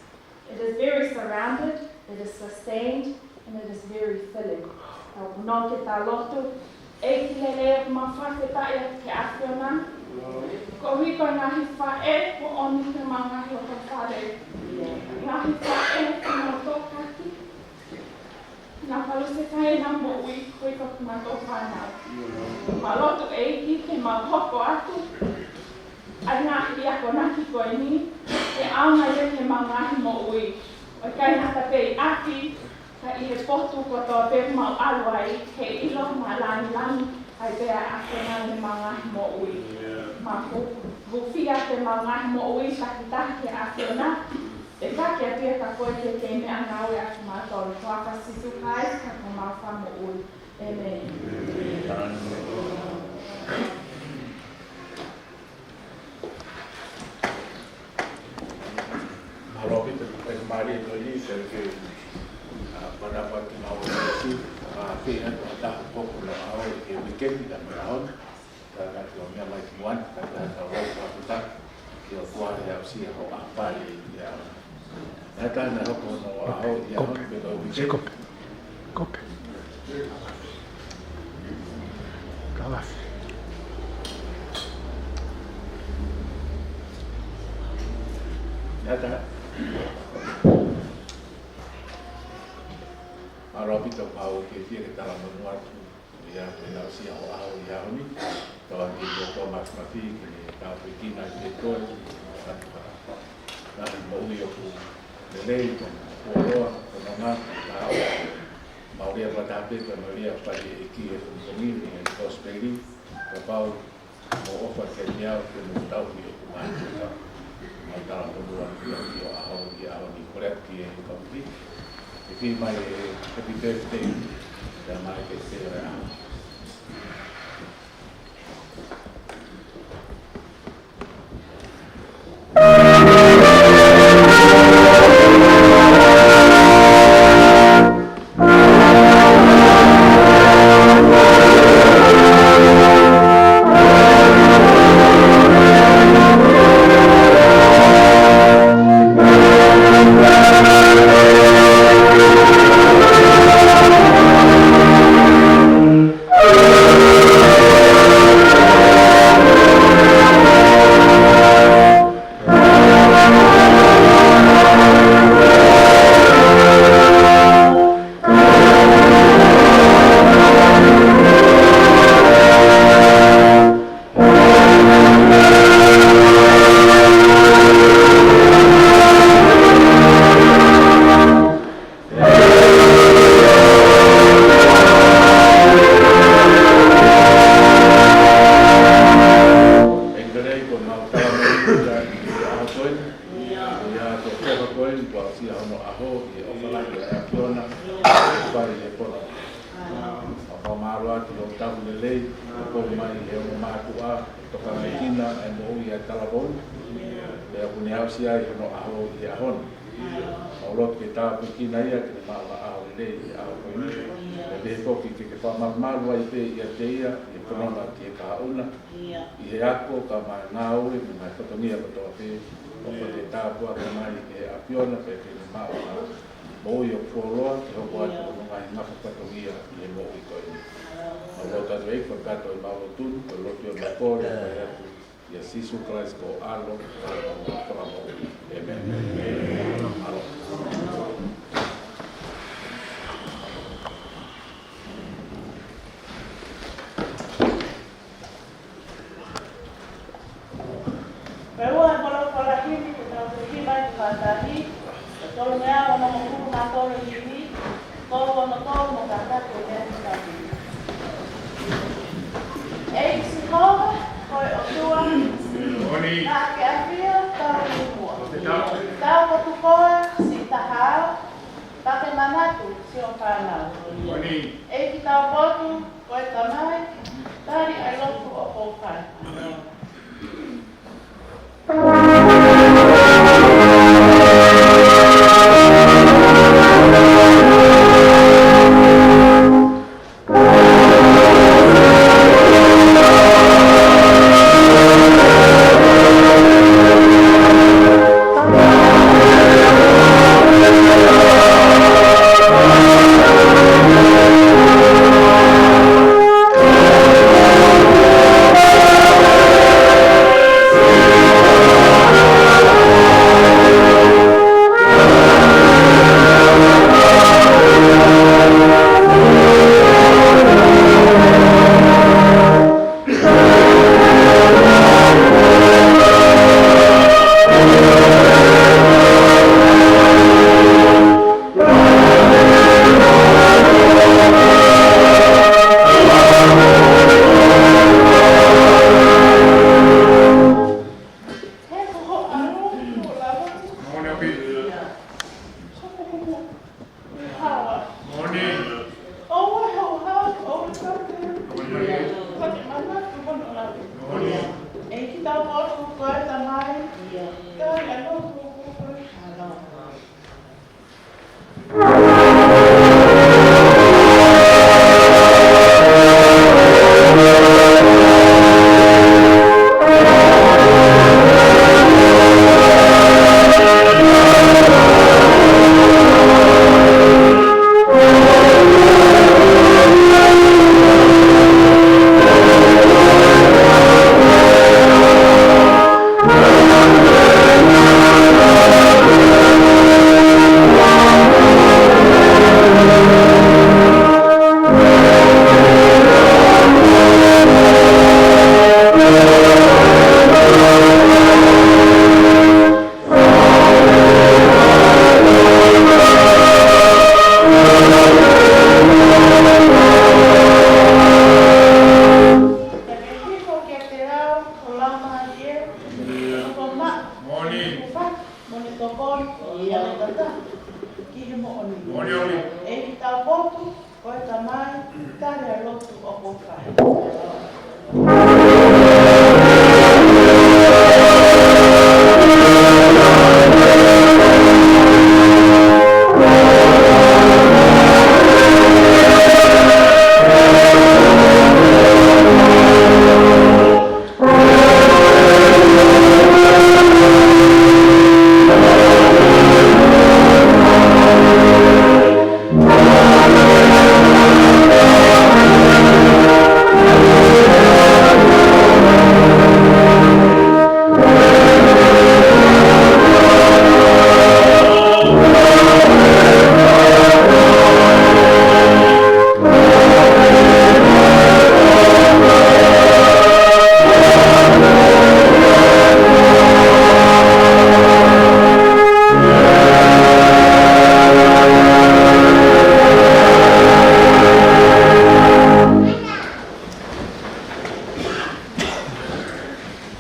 it is very surrounded, it is sustained, and it is very filling. Ka ʻoku nau ke tau lotu, ʻEiki lelei, ʻoku mau fakafetaʻi atu ki he ʻAfiona. Koeʻuhi ko e ngaahi faʻē kuo ʻomi ki heʻemau ngaahi lotofale, ngaahi faʻē kuo nau tokanga, nau palōsetai ʻenau moʻui koeʻuhi ko kimautolu fānau. Mau lotu ʻEiki ke mau hoko atu ʻa e ngaahi akonaki ko eni ke ʻaonga ia ki heʻemau ngaahi moʻui. ʻO ʻikai ngata pē ʻi ʻapi, ka ʻi he potu kotoa pē ʻoku mau ʻalu ai, ke ʻilo mo lāngilangiʻia ai pē ʻa e ʻAfiona ʻi heʻemau ngaahi moʻui. Mau hū-, hūfia atu ʻemau ngaahi moʻui takitaha ki he ʻAfiona. ʻE ka ke apia ka koe ke ke meʻangāue ʻaki kimautolu. Ko e huafa ʻo Sīsū Kalaisi ko homau Fakamoʻui. ʻĒmeni. Mālō ʻaupito, ʻEiki Malia Toni, ke ke, ʻa, manako atu ki he ngāue ʻa e ʻEiki, ʻa, ke ʻi ai ha taha ʻoku nau ʻalu ki he weekend, ka mea on. Ka, ka, ko e meʻa mai ki muʻa, ka, ka, ka, ka, ka, ka, ki he ʻOtua he aʻusia hoʻo ʻaho pale ia. Naʻe ʻikai ke hoko hono ʻaho ia, ko, pe ko, ko, ko, ko. Kalafi. Mālō ʻaupito, mau fiefia ke talamonū atu ʻi he aʻusia hoʻo ʻaho ʻi he ʻaho ni. Tauange ke tau mafimafi ke ne tāpuekina ʻa e koe, ʻa e ngaahi moʻui ʻoku lelei, ʻoku fuoloa, ʻoku nonga, ʻa e maʻu lea fakataha pē, ka maʻu lea fai ʻe he ʻEiki he pongipongi ni, he kosipeli, kapau ʻoku ʻofa kiate au, ke mou tauhi ʻeku ngaahi tuʻunga. Mau talamonū atu ʻi he ʻaho, ʻi he ʻaho ni, kole atu ki he kau ki. ʻEiki, mai e happy birthday, pea mai ke te ora. ʻEiki, ko ʻemau talamonū ʻi he ʻaho ko eni. ʻIo, ko e fefeka ko eni, kuo aʻusia hono ʻaho ʻi he ʻofa lahi ʻa e ʻAfiona, fai ʻi he pono. ʻOku mau mālō atu hoʻo tapu lelei, ʻoku ʻomai ʻe he ongo mātuʻa, tokanga mai ki he moʻui ʻa e talavou. Pea kuo ne aʻusia ai hono ʻaho ʻi he ʻaho ni. Mau lotu ke tāpuekina ia ke ne maʻu ha ʻaho lelei ʻi he ʻaho ko eni. Pea pehē foki ke ke fakamālō ai pē ʻiate ia, ʻi he fononga ki he kahaʻu na, ʻi he ako, kae ʻumaʻā e ngāue, mo e ngaahi fatongia kotoa pē, ʻoku ke tāpuakiʻi mai ʻe he ʻAfiona, pea ke ne maʻu ha moʻui ʻoku fuoloa, ke hoko atu hono ngaahi ngafa fatongia ʻi he moʻui ko eni. Mau lotu atu ʻEiki, fakakakato ʻemau lotu ni, ko e lotu ʻoku mau kole, ʻoku mau kole atu ʻia Sīsū Kalaisi ko ho ʻAlo, ko homau Fakamoʻui. ʻĒmeni. Mālō. Pea ua e folofola himi ke tau toki mai ki he fātani, ʻe tolu mea ono mo hulu mā tolu himi, tolu ono tolu mo kātaki e meʻa ni. ʻEiki Sihova, ko e ʻOtua, naʻa ke ʻafio tau ʻi muʻa. Taupotu koe, siʻi taha ao, pea ke manatu siʻo fānau. ʻEiki Taupotu, ko e Tamai, tali ʻa e lotu ʻoku ou fai. Ko ia, ʻe tata ki he moʻoni. Moʻoni, moʻoni. ʻEiki taupotu, ko e Tamai, tali ʻa e lotu ʻoku fai.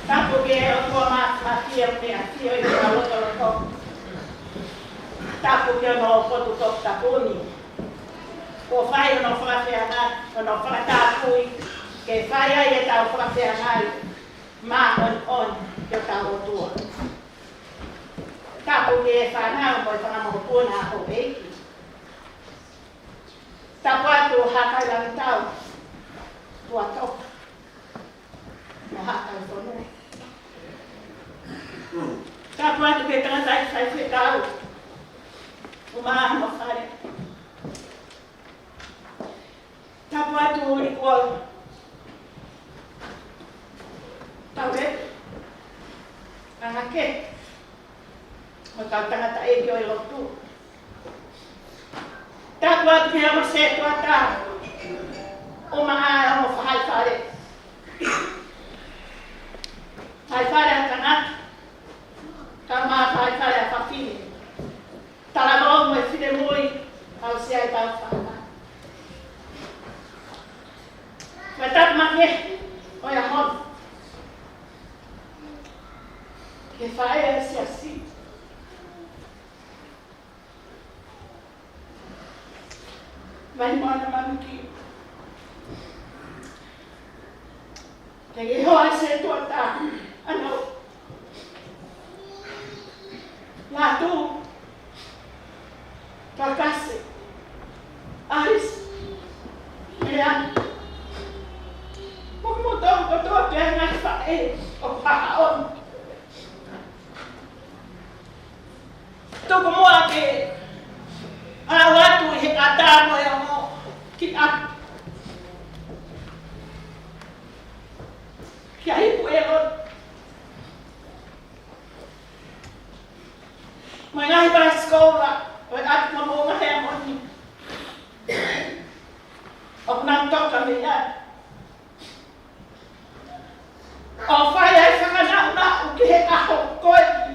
Tapu ki he ʻOtua Māfimafi ʻoku ne ʻafio ʻi hotau lotolotonga. Tapu ki hono potu toputapu ni. Kuo fai hono fakafeangai, hono fakatapui, ke fai ai ʻetau fakafeangai māʻoniʻoni ki hotau ʻOtua. Tapu ki he fānau mo e fanga mokopuna ʻa houʻeiki. Tapu atu Hakailangitau, Tuʻatoka, mo Haʻakaifonua. Tapu atu ki he tangataʻeiki faifekau, ʻUmaʻā mo Fale. Tapu atu Ulikolo, Taulele, Angake, mo e kau tangataʻeiki ʻo e lotu. Tapu atu ki he ongo sētuata, ʻUmaʻā mo Faifale. Faifale ʻa tangata, kae ʻumaʻā Faifale ʻa fafine. Talavou mo e finemui, aʻusia ʻetau fānau. Ko e tapu makehe ʻo e ʻaho ni ki he faʻē ʻa e siasi, Vaimoana Manuki. Ke ke hoa sētuata, ʻAno, Lātū, Kakase, ʻAlisi, Leana, mo kimoutolu kotoa pē ngaahi faʻē ʻoku haʻo. Tuku muʻa ke u ʻalu atu ʻi he ʻatā mo e ongo kiʻi ʻapi kia Ipu ʻEloni mo e ngaahi paisikola ʻo e ʻapi mo e ngaahi ʻapi moʻoni ʻoku nau toka mei ai. ʻO fai ai fakanaʻunaʻu ki he ʻaho ko eni.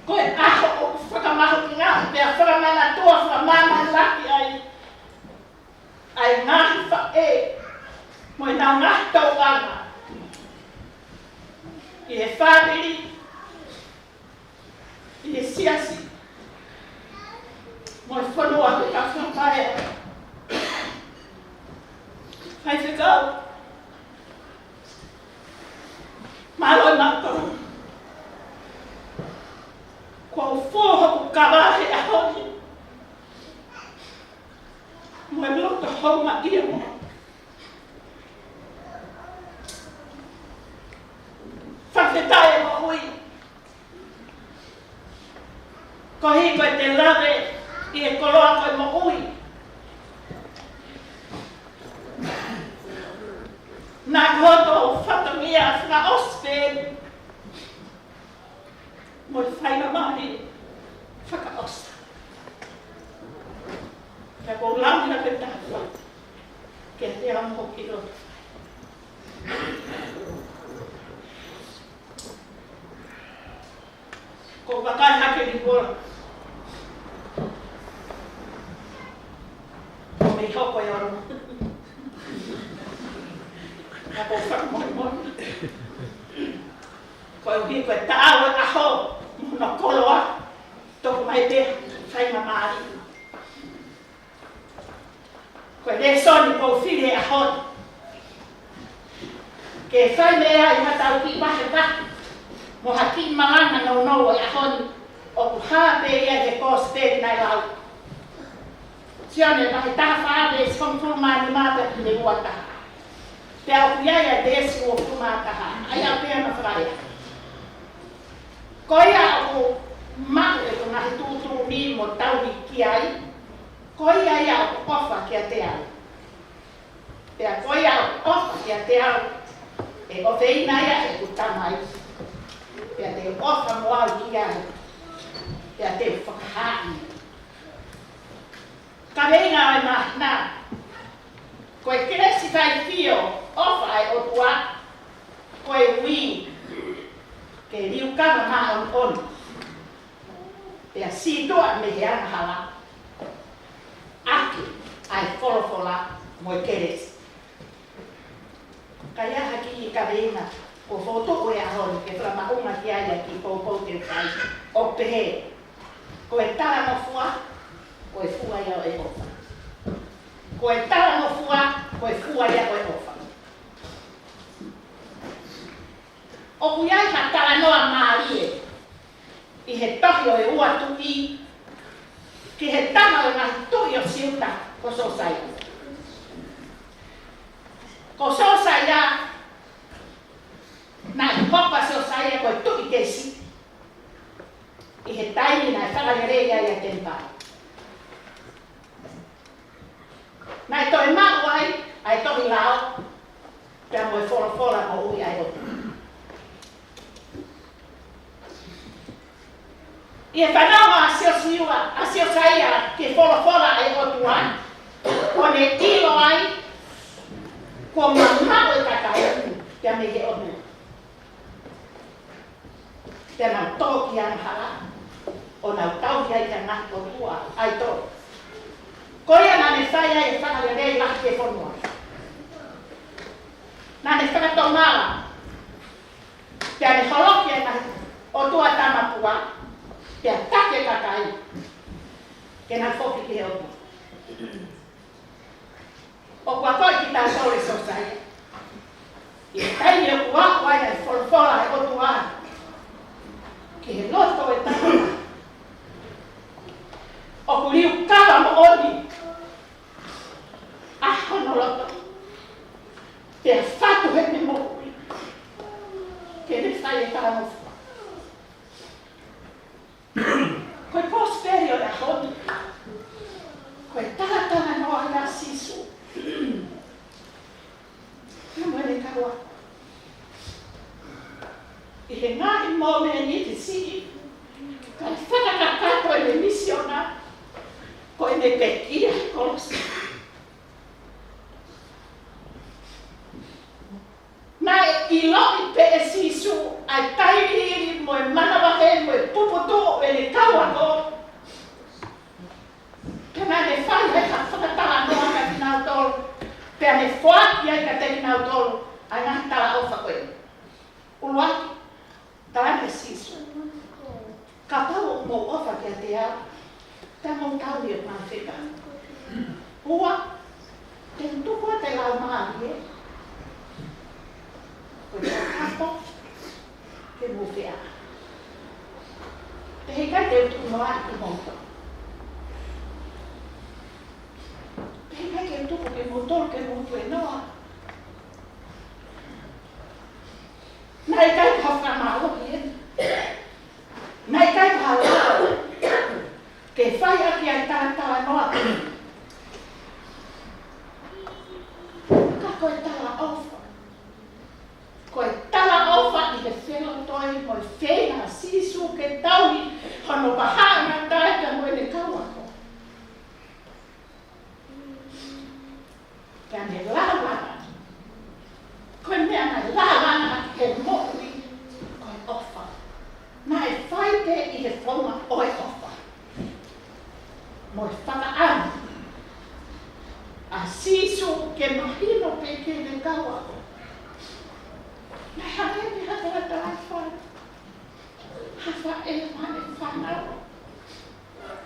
Ko e ʻaho ʻoku fakamahuʻingaʻi pea fakamanatua, fakamāmani lahi ai ʻa e ngaahi faʻē mo ʻenau ngaahi tauʻanga ʻi he fāmili, ʻi he siasi, mo e fonua ko e kau fakapaea. Faifekau, mālō e mautolu. Kuo u fua hoku kava he ʻaho ni mo e loto houngaʻia mo fakafetaʻi e moʻui. Koeʻuhi ko ʻete lave ʻi he koloa ko e moʻui. Naʻa ko hoto fatongia fakaʻosi pē mo e faingamālie fakaʻosi. Ka ʻoku ou lau ia ke tafa ke te amo ki loto. Ko e vakai hake ni kola. Ko e meʻa hoko e ono. Ka ko e fakamolemole. Koeʻuhi ko e taʻau ʻo e ʻaho mo hono koloa, toki mai pē fai mamali. Ko e lēsoni ʻoku ou fili he ʻaho ni ke fai mei ai ha tau kiʻi vahevahe mo ha kiʻi malanga nounou ʻo e ʻaho ni, ʻoku hā pē ia he kosipeli naʻe lau. Sione vahe taha fā veesi hongofulu mā nima pea ki he ua taha. Pea ʻoku ʻi ai ʻa e veesi uofulu mā taha. ʻA ia pea ma fakaea. Ko ia ʻoku maʻu ʻeku ngaahi tuʻutuʻuni mo tauhi ki ai, ko ia ia ʻoku ʻofa kiate au. Pea ko ia ʻoku ʻofa kiate au, ʻe ʻofeina ia ʻeku Tamai. Pea te u ʻofa mo au ki ai, pea te u fakahā ia. Kaveinga ʻo e māhina: Ko e kelesi faifio ʻofa ʻa e ʻOtua, ko e ui ke liukava māʻoniʻoni, pea sītuʻa mei he angahala ʻaki ʻa e folofola mo e kelesi. Ka ʻi ai ha kiʻi kaveinga ʻoku ou fokotuʻu he ʻaho ni ke fakamaʻunga ki ai ʻa e kiʻi poupou te u fai, ʻo pehē: Ko e talangofua, ko e fua ia ʻo e ʻofa. Ko e talangofua, ko e fua ia ʻo e ʻofa. ʻOku ʻi ai ha talanoa mālie ʻi he tohi ʻo e Ua Tuʻi ki he taha ʻo e ngaahi tuʻi ʻo Siuta, ko Sosaia. Ko Sosaia, naʻe hoko ʻa Sosaia ko e tuʻi kei siʻi ʻi he taimi naʻe fakalelei ai ʻa e temipale. Naʻe toe maʻu ai ʻa e tohi lao, pea mo e folofola moʻui ʻa e ʻOtua. ʻI he fanongo ʻa Siosiua, ʻa Siosaia ki he folofola ʻa e ʻOtua, ʻo ne ʻilo ai kuo mamaʻo e kakai pea mei he ʻOtua. Pea nau tō ki he angahala, ʻo nau tauhi ai ki he ngaahi ʻotua ʻaitoli. Ko ia naʻa ne fai ai e fakalelei lahi ki he fonua. Naʻa ne fakatomala, pea ne holoki e ngaahi ʻotua tamapua, pea taki e kakai ke nau foki ki he ʻOtua. ʻOku akoʻi kitautolu ʻe Sosaia, ʻi he taimi ʻoku aʻu ai ʻa e folofola ʻa e ʻOtua ki he loto ʻo e tangata, ʻoku liukava moʻoni ʻa hono loto, pea fatu heʻene moʻui ke ne fai e talangofua. Ko e kosipeli ʻo e ʻaho ni, ko e talatalanoa ʻa Sīsū pea mo ʻene kau ako. ʻI he ngaahi mōmeniti siʻi, kae fakakakato ʻene misiona, ko ʻene pekia he kolosi. Naʻe ʻiloʻi pē ʻe Sīsū ʻa e tailiili mo e manavahē mo e puputuʻu ʻene kau ako. Pea naʻa ne fai ai ha fakatalanoa kiate kinautolu, pea ne foaki ai kiate kinautolu ʻa e ngaahi talaʻofa ko ē. ʻUluaki, tala ʻe Sīsū: Kapau ʻoku mou ʻofa kiate au, pea mou tauhi ʻeku ngaahi fekau. Ua, te u tuku atu e Laumālie ko e taukapo ke mou feʻao. Pea heʻikai te u tuku noaʻi kimoutolu. Pea heʻikai ke u tuku kimoutolu ke mou tuenoa. Naʻe ʻikai ko ha fakamālohi eni. Naʻe ʻikai ko ha lao ke fai ʻaki ʻa e talatalanoa. Ka ko e talaʻofa. Ko e talaʻofa ʻi he felotoi mo e feinga ʻa Sīsū ke tauhi hono vahaʻangatae pea mo ʻene kau ako. Pea ne lālanga. Ko e meʻa naʻe lālanga ʻaki ʻene moʻui, ko e ʻofa. Naʻe fai pē ʻi he founga ʻo e ʻofa mo e fakaʻamu ʻa Sīsū ke mahino pē ki heʻene kau ako. Naʻe hangē pē ha talatalaifale. ʻEmau fānau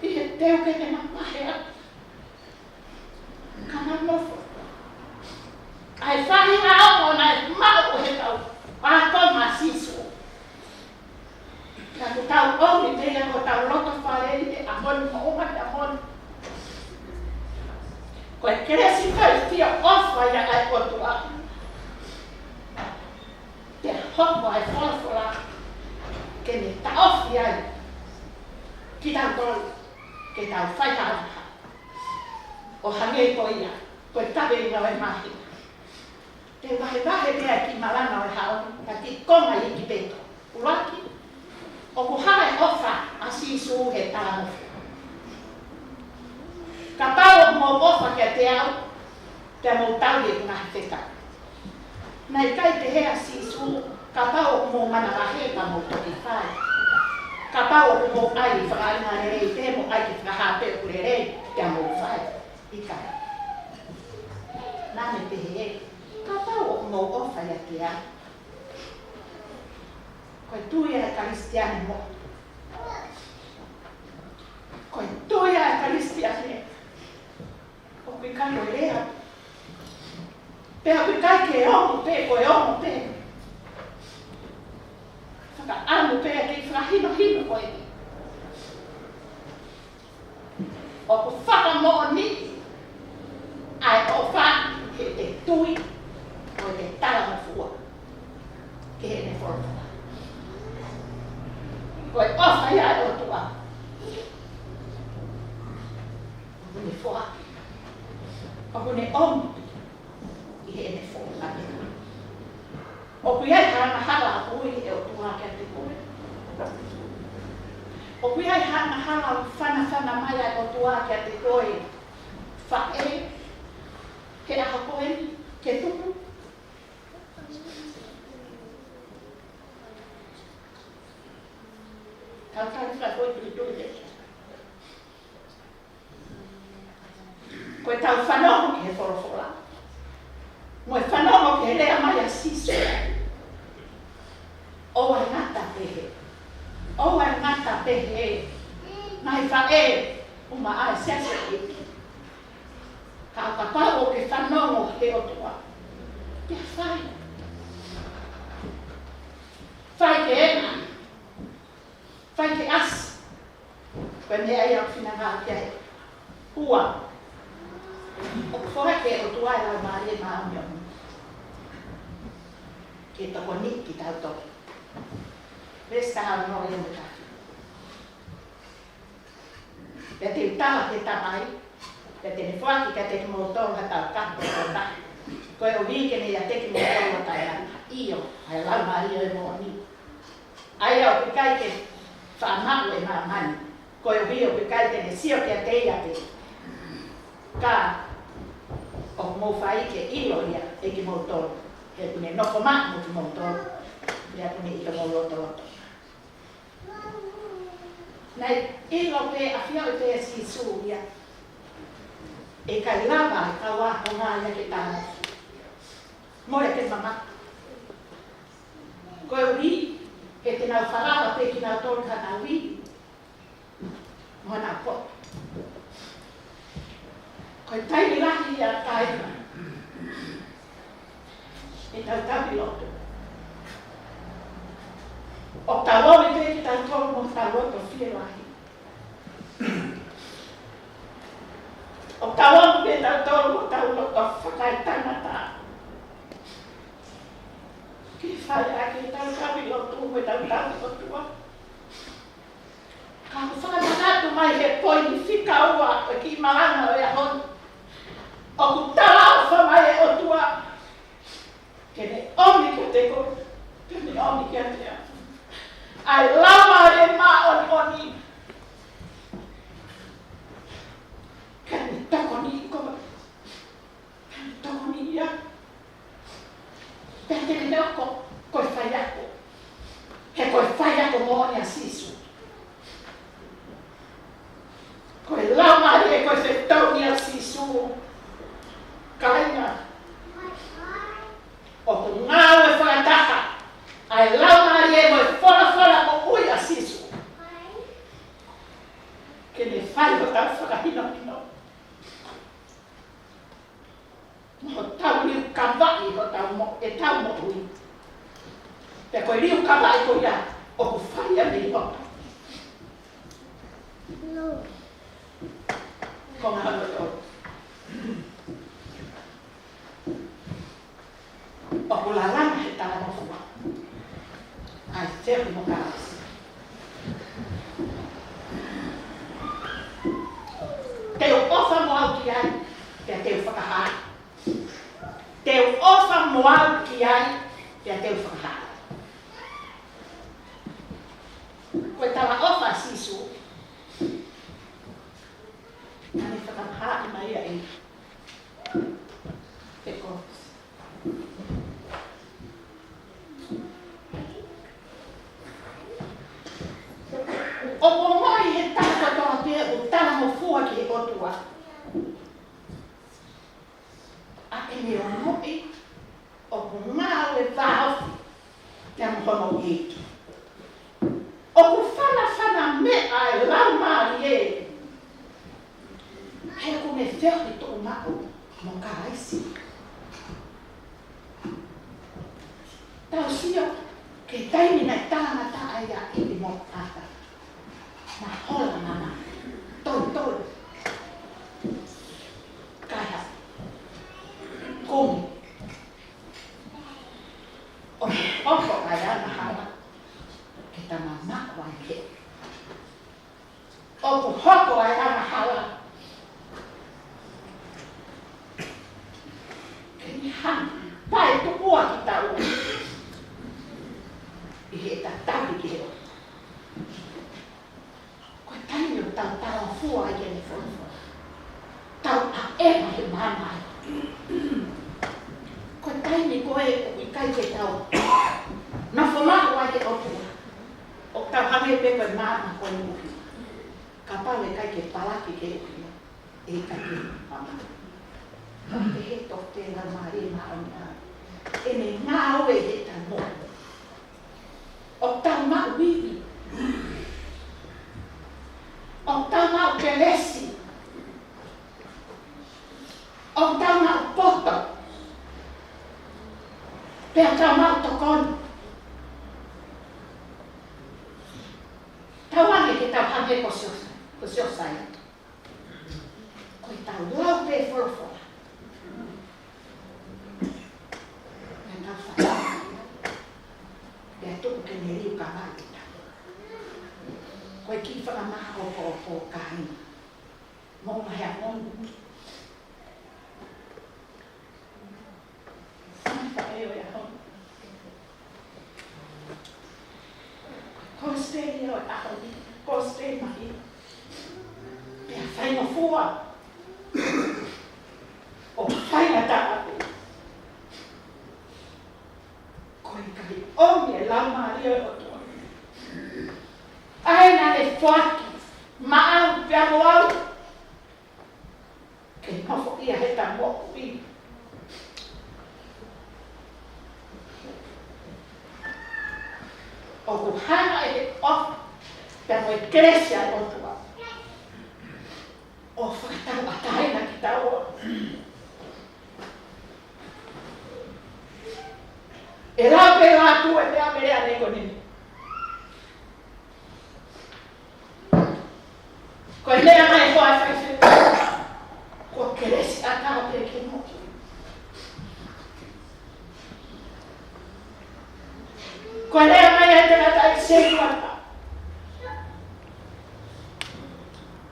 ʻi he teu ke ne mamahi ʻa ka nau nofo. ʻA e faʻahinga ongo naʻe maʻu ʻe he kau ākonga ʻa Sīsū. Ka ko ʻetau ʻomi pē ia ko ʻetau loto fale ʻi he ʻaho ni mo ʻuma he ʻaho ni. Ko e kelesi fai fia ʻofa ia ʻa e ʻOtua. Pea hoko ʻa e folofola ke ne taʻofi ai kitautolu ke tau fai ha ʻaho. ʻO hangē ko ia, ko e kaveinga ʻo e māhina. Te u vahevahe pē ʻa e kiʻi malanga ʻo e ʻaho ni, ka kiʻi konga ʻi he kiʻi peto. ʻUluaki, ʻoku hā e ʻofa ʻa Sīsū he talamofua. Kapau ʻoku mou ʻofa kiate au, pea mou tauhi ʻeku ngaahi fekau. Naʻe ʻikai pehē ʻa Sīsū, kapau ʻoku mou manavahē ka mou toki fai. Kapau ʻoku mou ʻai fakaʻalinga lelei pē, mou ʻai ke fakahā pē ʻoku lelei, pea mou fai. ʻIkai. Naʻa ne pehē, kapau ʻoku mou ʻofa kiate au. Ko e tui ʻa e Kalisitiane mo. Ko e tui ʻa e Kalisitiane. ʻOku ʻikai ko e lea. Pea ʻoku ʻikai ke ongo pē, ko e ongo pē. Fakaʻamu pē ke fakahinohino ko e ʻoku fakamoʻoni ʻa e ʻofa heʻete tui, ʻo ʻete talamofua ki heʻene folofola. Ko e ʻofa ia ʻa e ʻOtua. ʻOku ne foaki. ʻOku ne ʻomi ʻi heʻene folofola. ʻOku ʻi ai ha angahala ʻoku ui ʻe he ʻOtua kiate koe? ʻOku ʻi ai ha angahala ʻoku fanafana mai ai ʻa e ʻOtua kiate koe? Faʻē, he ʻaho ko eni, ke tupu. Tau tali fakafoʻituitui. Ko ʻetau fanongo ki he folofola. Mo e fanongo ki he lea mai ʻa Sīsū. ʻOua ʻe ngata pehē. ʻOua ʻe ngata pehē. Ngaahi faʻē, ʻumaʻā e siasi ʻeiki. Ka kapau ʻoku ke fanongo he ʻOtua. Pea fai. Fai ke ena. Fai ke ʻasi. Ko e meʻa ia ʻoku finangalo ki ai. Ua. ʻOku foaki ʻe he ʻOtua e Laumālie Māʻoniʻoni. Ke tokoniʻi kitautolu. Veesi taha ono ia mo e taha fitu. Pea te u tala ki he Tamai, pea te ne foaki kiate kimoutolu ha Taukapo ʻe taha. Koeʻuhi ke ne ʻiate kimoutolu ʻo taʻengata. ʻIo, ʻa e Laumālie ʻo e moʻoni. ʻA ia ʻoku ʻikai ke faʻa maʻu ʻe māmani, koeʻuhi ʻoku ʻikai te ne sio kiate ia pē. Ka ʻoku mou fai ke ʻilo ia ʻe kimoutolu, he ʻoku ne nofo maʻa mo kimoutolu, pea ʻoku ne ʻi homou lotolotonga. Naʻe ʻilo pē, ʻafioʻi pē ʻe Sīsū ia, ʻe ʻikai lava e kau ākonga ia ke tala. Mole ke mamata. Koeʻuhi, he te nau falala pē kinautolu ki haʻanau ivi mo honau poto. Ko e taimi lahi ia, kāinga, ʻetau tauhi lotu. ʻOku tau ō pē kitautolu mo hotau loto fielahi. ʻOku tau ō pē kitautolu mo hotau loto fakaetangata. Ke fai ʻaki ʻetau tauhi lotu mo ʻetau tauhi ʻOtua. Ka ʻoku fakamanatu mai he poini fika ua ʻo e kiʻi malanga ʻo e ʻaho ni. ʻOku talaʻofa mai e ʻOtua ke ne ʻomi kiate koe, ke ne ʻomi kiate au ʻa e Laumālie Māʻoniʻoni. Ke ne tokoniʻi koe. Tokoniʻi ia. Pea te ne hoko ko e faiako. He ko e faiako moʻoni ʻa Sīsū. Ko e Laumālie, ko e fetauni ʻa Sīsū. Kāinga, ʻoku ngāue fakataha ʻa e Laumālie mo e folofola moʻui ʻa Sīsū. Pea ko e liukavaʻi ko ia ʻoku fai ia mei loto. Konga hono tolu. ʻOku lalanga he talangofua ʻa e feohi mo Kalaisi. Te u ʻofa mo au ki ai, pea te u fakahā. Te u ʻofa mo au ki ai, pea te u fakahā. Ko e talaʻofa ʻa Sīsū, naʻa ne fakahā mai ia ʻi he kolosi. ʻOku ongoʻi he taha kotoa pē ʻoku talangofua ki he ʻOtua, ʻa ʻene ongoʻi ʻoku ngāue vāofi pea mo hono ʻEiki. ʻOku fanafana meʻa e laumālie he ʻoku ne feohi tuʻumaʻu mo Kalaisi. Tau sio ki he taimi naʻe talangataʻa ai ʻa ʻIvi mo ʻĀtama. Naʻe hola nana. Toitoi. Kaihaʻa. Kumi. ʻO hoko ai ʻa e angahala ke ta mamaʻo ai ki ai. ʻOku hoko ai ʻa e angahala ke ne hanga ʻo paetuʻua kitaua ʻi heʻeta tali ki he ʻOtua. Ko e taimi ʻoku tau talangofua ai ki heʻene folofola, tau ʻaʻeva he maama ai. Ko e taimi ko ē ʻoku ʻikai ke tau nofo maʻu ai he ʻOtua, ʻoku tau hangē pē ko e maama ko ē ʻuhinga. Kapau ʻe ʻikai ke palaki ke ʻuhinga, ʻe ʻikai ke maama. Ko e he tofu te lau mālie māʻoniʻoni ʻene ngāue he tau moʻui. ʻOku tau maʻu ivi. ʻOku tau maʻu kelesi. ʻOku tau maʻu poto. Pea tau maʻu tokoni. Tau ange ke tau hangē ko Siosa-, ko Siosaia. Ko e tau lau pē folofola. Pea tau fai. Pea tuku ke ne liukavaʻi kitaua. Ko e kiʻi fakamāʻopoʻopo kāinga. Mo mahe a monu. Sai faʻe ʻo e ʻaho ni. Kosipeli ʻo e ʻaho ni, kosipeli mahi. Pea faingofua ʻo faingataʻa pē. Ko e ʻikai ʻomi e Laumālie ʻo e ʻOtua. ʻA ē naʻa ne foaki maʻau pea mo au. Ke nofo ia he ta moʻui. ʻOku hanga ʻe he ʻofa pea mo e kelesi ʻa e ʻOtua ʻo fakatauʻatāina kitaua. ʻE lau pē ʻe he ʻOtua e meʻa, meʻa ʻa e meʻa ko eni. Ko e meʻa mai ko e faifekau. Ko e kelesi ʻa e ʻOtua pē ke moʻui. Ko e meʻa mai ʻa e tangata ʻi he seikuata.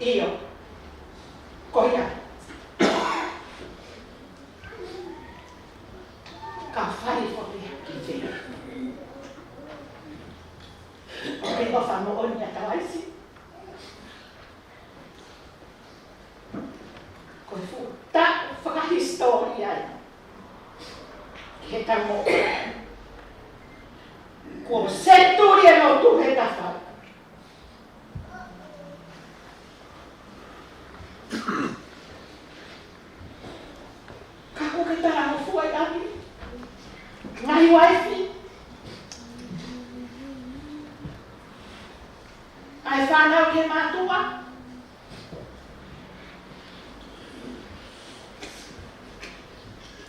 ʻIo. Ko ia. Ka fai foki ki fē? ʻOku ke ʻofa moʻoni ʻa Kalaisi? Ko e fuʻu taʻu fakahisitōlia ia ki he tau moʻui. Kuo senituli ʻe lotu he tafau. Ka ko e talangofua ia ʻa e ngaahi uaifi, ʻa e fānau ki he mātuʻa.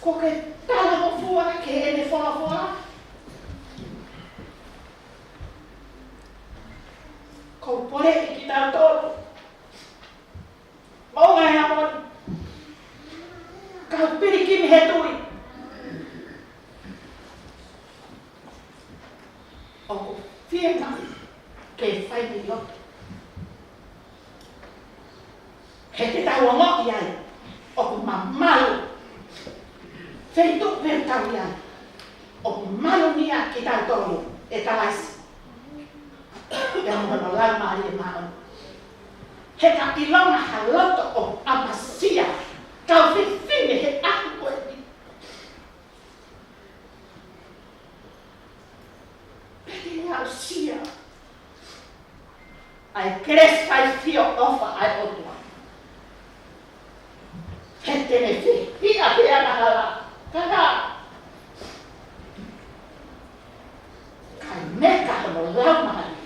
Ko e talangofua ki heʻene folofola. ʻOku poleʻi kitautolu. Moʻunga Heamoni. Kau pilikimi he tui. ʻOku fiemaʻu ke fai ni loto. He te tau ongoʻi ai ʻoku mamalu. Feituʻu pē ʻoku tau ʻi ai ʻoku malunia kitautolu ʻe Kalaisi pea mo hono Laumālie Māʻoniʻoni. He ka ʻilonga ha loto ʻoku ʻapasia, kau fefine, he ʻaho ko eni pea te ne aʻusia ʻa e kelesi faifio ʻofa ʻa e ʻOtua. He te ne fehiʻa pē angahala. Ka ka. Kae meka hono laumālie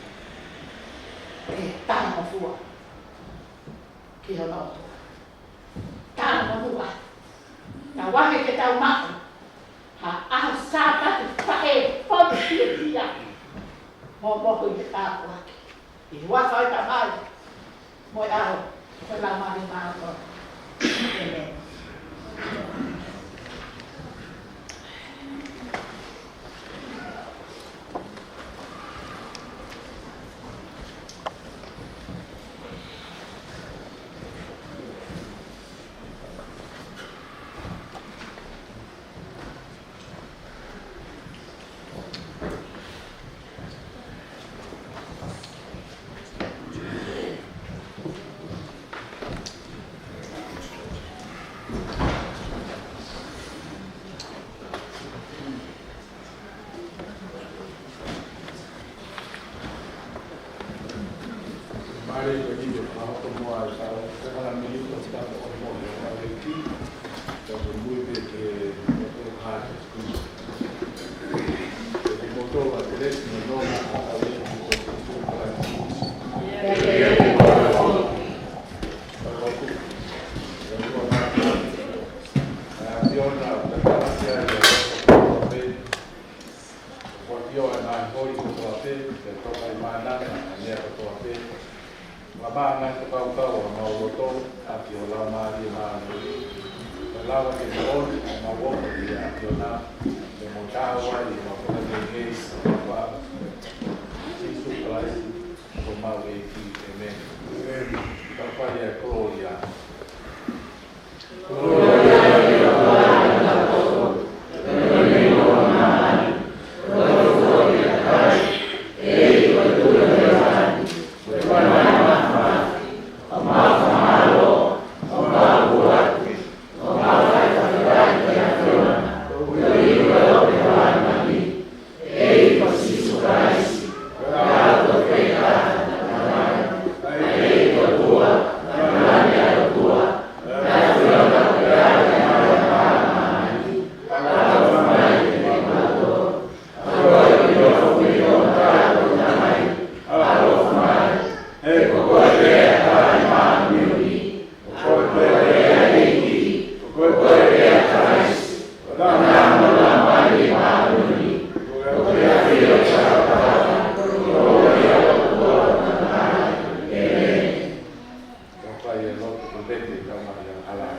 ke talangofua ki hono ʻOtua. Talangofua. Tau ake ke tau maʻu ha ʻaho Sāpate faʻē fono fiefia mo mohu ʻi he tāpuaki. ʻI he huafa ʻo e Tamai mo e ʻAlo mo e Laumālie Māʻoniʻoni. ʻĒmeni. Ko e ʻafio ʻa e ngaahi holi kotoa pē, pea toka ʻi mānanga ʻa e meʻa kotoa pē. Ua maʻa ngaahi fakakaukau ʻa mau loto, ʻaki ho Laumālie Māʻoniʻoni. Pea lava ke moʻoni ʻa mau ʻofa ki he ʻAfiona, pea mo taau ai ʻemau fakakehekehe, ʻi he huafa ʻo Sīsū Kalaisi, ko homau ʻEiki. ʻĒmeni. Ka fai ʻa e kolōlia. Ka fai e lotu ko pete tau mai ʻa hala.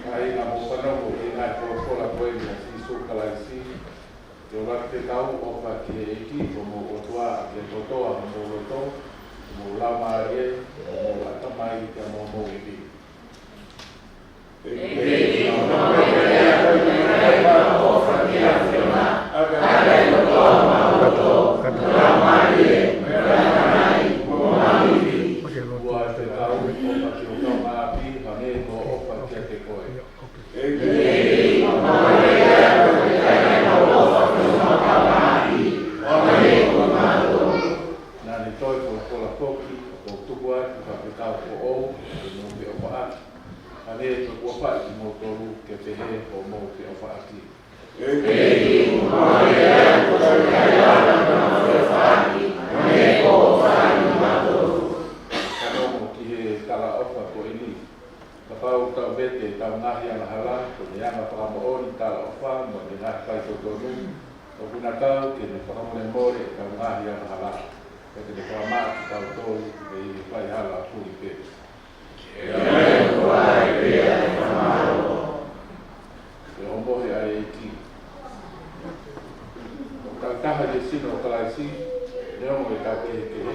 Kāinga, mou fanongo ki he ngaahi folofola ko eni ʻa Sīsū Kalaisi. Ke ʻoua te tau ʻofa ki he ʻEiki ko homou ʻOtua ʻaki e kotoa homou loto, homou laumālie, homou ʻatamai, pea mo homou ivi. Ua te tau ʻofa ki ho kaungāʻapi hangē ko hoʻo ʻofa kiate koe. Naʻa ne toe folofola foki, ʻoku ou tuku atu ha fekau foʻou ke mou feʻofaʻaki, hangē ko ʻeku ʻofaʻi kimoutolu, ke pehē ʻoku mou feʻofaʻaki. Fanongo ki he talaʻofa ko eni. Kapau ʻoku tau vete ʻetau ngaahi angahala, ko ʻene anga fakamoʻoni, talaʻofa mo ʻene ngaahi faitotonu, ʻoku na kau ke ne fakamolemole ʻetau ngaahi angahala. Pea te ne fakamaʻa kitautolu mei he faihala puli pē. ʻE ʻOtua, ʻe pea ʻe fakamālō. Ke homo he ʻEiki. ʻOku tau taha ʻi he sino ʻo Kalaisi, neongo ʻetau kehekehe,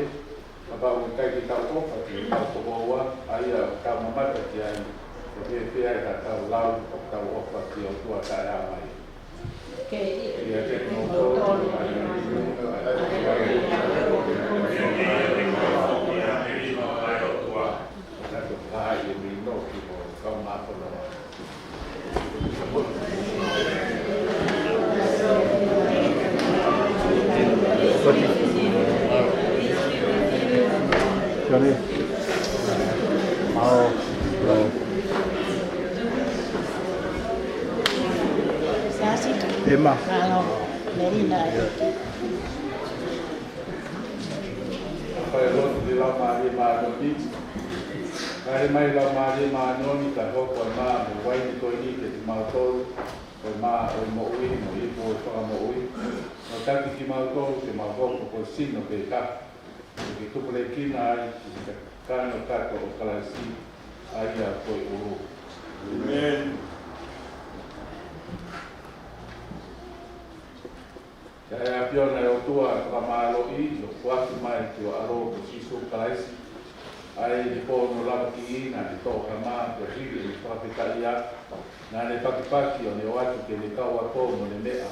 kapau ʻoku ʻikai ke tau ʻofa ki hotau tokoua, ʻa ia ʻoku tau mamata ki ai, ʻe fēfē ai haʻatau lau ʻoku tau ʻofa ki he ʻOtua taʻehāmai. Ke ʻi he ke tonu tonu. Johnny. Mao. Emma. Melina. Fai lotu ki he Laumālie Māʻoniʻoni. Kae mai Laumālie Māʻoniʻoni, kae hoko ʻa e mā mo e uaine ko eni kiate kimautolu, ko e mā ʻo e moʻui mo e ipu ʻo e fakamoʻui. Mo taki kimautolu ke mau hoko ko e sino pē taha, ʻo ke tupulekina ai ʻi he kakano kakato ʻo Kalaisi, ʻa ia ko e ʻulu. ʻĒmeni. Ka ʻe ʻAfiona ʻo e ʻOtua fakamālohi, ʻo foaki mai ki ho ʻAlo ko Sīsū Kalaisi, ʻa ia ʻi he pō hono lavakiʻi naʻa ne toʻo ha mā pea hili ʻene fakafetaʻia, naʻa ne pakipaki ʻo ne ʻoatu ki heʻene kau ako mo ne meʻa.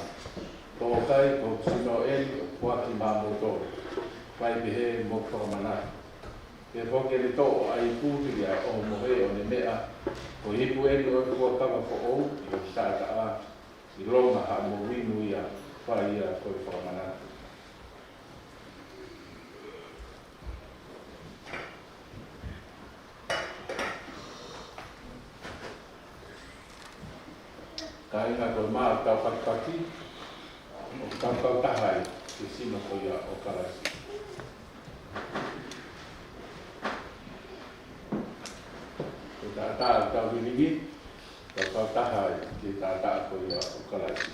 Toʻo kai, ko hoku sino eni ʻoku foaki maʻamoutolu. Fai pehē mo hoku fakamanatu. Pea foki ʻene toʻo ʻa e ipu hili ʻa e ʻohomohe ʻo ne meʻa, ko e ipu eni ʻo e fuakava foʻou ʻi hoku taʻataʻa, ʻilonga haʻamou inu ia, fai ia ko e fakamanatu. Kāinga, ko e mā ʻoku tau pakipaki, ʻoku tau kau taha ai ki he sino ko ia ʻo Kalaisi. Ko e taʻataʻa ʻoku tau lilingi, tau kau taha ai ki he taʻataʻa ko ia ʻo Kalaisi.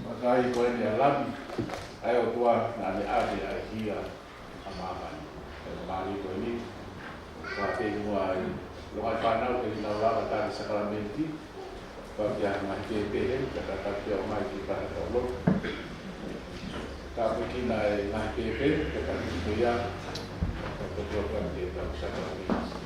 Vakai, ko eni ʻa e Lami ʻa e ʻOtua, naʻa ne ʻave ʻa e hia ʻa māmani. Ko e mali ko eni, ʻoku ʻi muʻa ai, ʻoku ʻi ai e fānau ke nau lava tali sākalamēniti, pea ʻoku ʻi ai e ngaahi pēpē heni, ka tau tataki ʻo ʻomai ki he taha tau lotu. Tāpuekina e ngaahi pēpē, ke tau hiki ko ia, ka tau tataki ʻo ʻomai ki he taha sākalamēniti.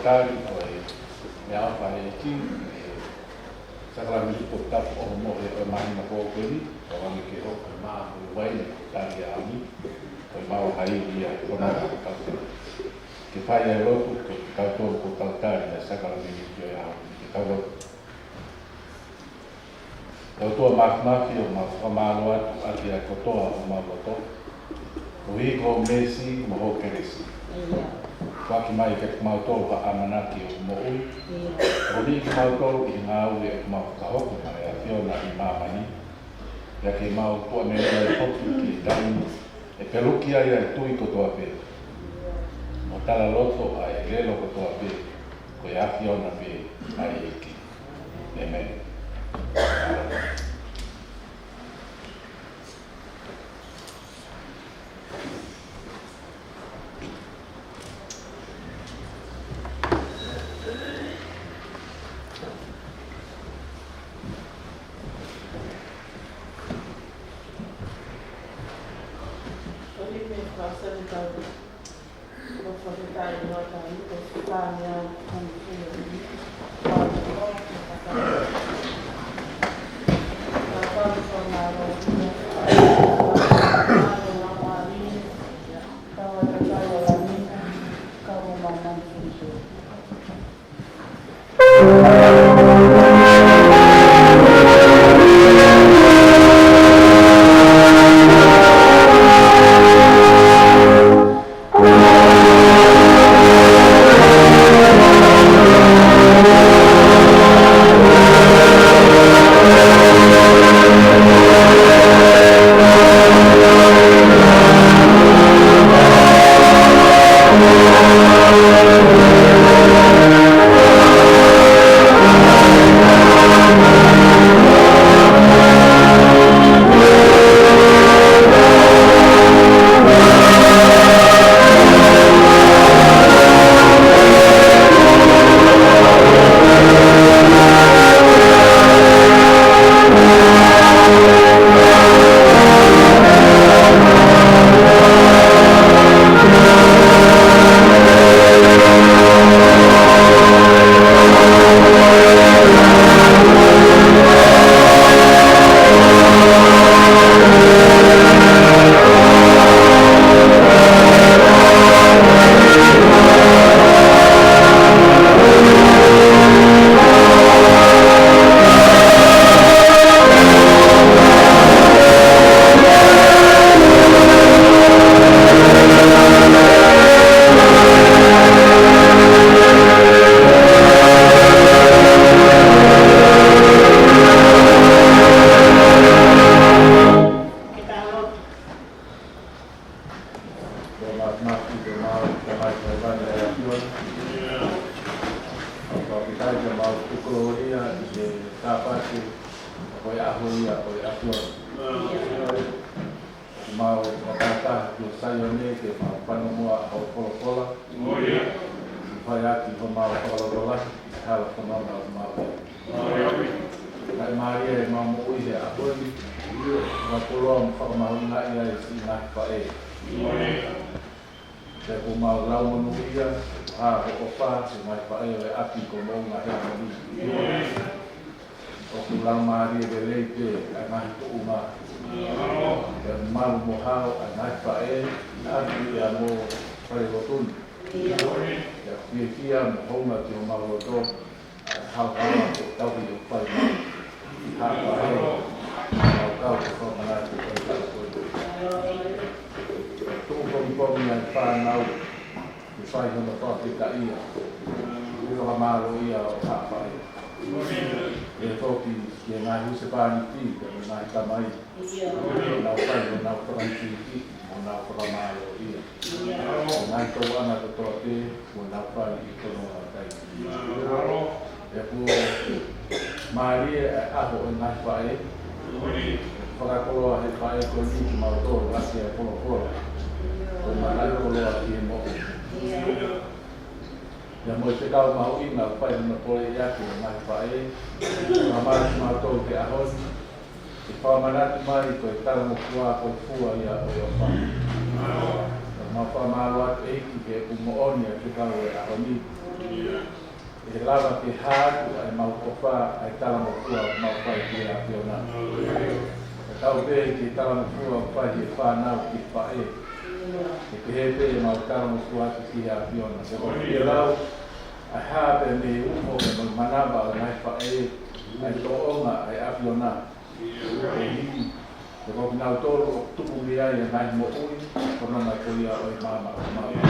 Tali ʻo e meʻaʻofa ʻa e ʻEiki, ʻa e sākalamēniti ko e tapu ʻo e mohe ʻo e māhina ko eni, ʻo ange ke hoko e mā mo e uaine ko e tali ʻa e ʻAmi, ko e maʻu ʻa e ia ʻi he fononga ʻo e kau tali. Ke fai ʻa e lotu, ko kitautolu kuo tau tali ʻa e sākalamēniti ʻo e ʻaho ni, ke tau lotu. ʻE ʻOtua Māfimafi, ʻoku mau fakamālō atu ʻaki ʻa e kotoa homau loto, koeʻuhi ko hoʻo mēsi mo hoʻo kelesi. ʻIo. Foaki mai kiate kimautolu ha ʻamanaki ʻoku moʻui. ʻIo. Ko e niʻihi kimautolu ʻi he ngāue ʻoku mau fakahoko maʻa e ʻAfiona ʻi māmani. Pea ke mau tuʻamelie ai foki ki he taimi ʻe peluki ai ʻa e tui kotoa pē, mo talaloto ʻa e ʻelelo kotoa pē, ko e ʻAfiona pē ʻa e ʻEiki. ʻĒmeni. Ko e Māfimafi, ko e Maau, ko e Tamai, ko e Vane ʻa e ʻAfiona. ʻOku mau kitai ke mau tuku ʻi he Sāpate, ko e ʻaho ia ʻo e ʻAfiona. ʻOku mau fakataha ki Saione ke mau fanongoa hoʻo folofola. Ke fai ʻaki homau fakalotolahi ʻi he hala fononga ʻoku mau ʻi ai. Kae mālie ʻemau moʻui he ʻaho ni, fakakoloa mo fakamahuʻingaʻi ai siʻi ngaahi faʻē. Pea kuo mau lau monūʻia, ʻa hoʻo ʻofa, siʻi ngaahi faʻē ʻo e ʻapi ko Moʻunga Heamoni. ʻOku laumālie lelei pē ʻa e ngaahi tuʻunga. Pea malu mo hao ʻa e ngaahi faʻē, ʻi ʻapi pea mo fale lotu ni. Pea fiefia mo hounga ki homau loto, ʻa e haohaoa ko e tauhi ʻoku fai mai. Haʻa Faʻē, mau kau ke fakamanatu ʻa e kau ko eni. Tuʻu pongipongi ʻa e fānau, ke fai hono fakafetaʻia. Ke fakamālōʻia ʻo Haʻa Faʻē. ʻE foki ki he ngaahi husepāniti, ki he ngaahi tamai. Nau fai honau fakafetaʻi, mo nau fakamālōʻia. Ngaahi tauʻanga kotoa pē, mo nau fai ʻi hono ʻatai. Pea kuo mālie ʻa e ʻaho ʻo e ngaahi faʻē. Fakakoloa he faʻē ko eni kimautolu ʻaki ʻa e folofola. Ko e manaia koloa ki he moʻui. Pea mo e fekau mahuʻinga ʻoku fai hono poleʻi ʻaki ʻa e ngaahi faʻē. Fakamālō kimautolu he ʻaho ni. ʻE fakamanatu mai ko e talangofua ko e fua ia ʻo e ʻofa. Pea mau fakamālō atu ʻEiki he ʻoku moʻoni ʻa e fekau ʻo e ʻaho ni. ke lava ke hā atu ʻa ʻemau ʻofa, ʻa e talangofua ʻoku mau fai ki he ʻAfiona. Tatau pē ki he talangofua ʻoku fai ʻe he fānau ki he faʻē, ke pehē pē ʻemau talangofua atu ki he ʻAfiona. Pea ʻoku ʻikai ke lau ʻa e hā pea mei he uho pea mo e manava ʻo e ngaahi faʻē ʻa e tōʻonga ʻa e ʻAfiona. He ko kinautolu ʻoku tupu mei ai ʻa e ngaahi moʻui, ko e fononga ko ia ʻo e maama ʻo e maama.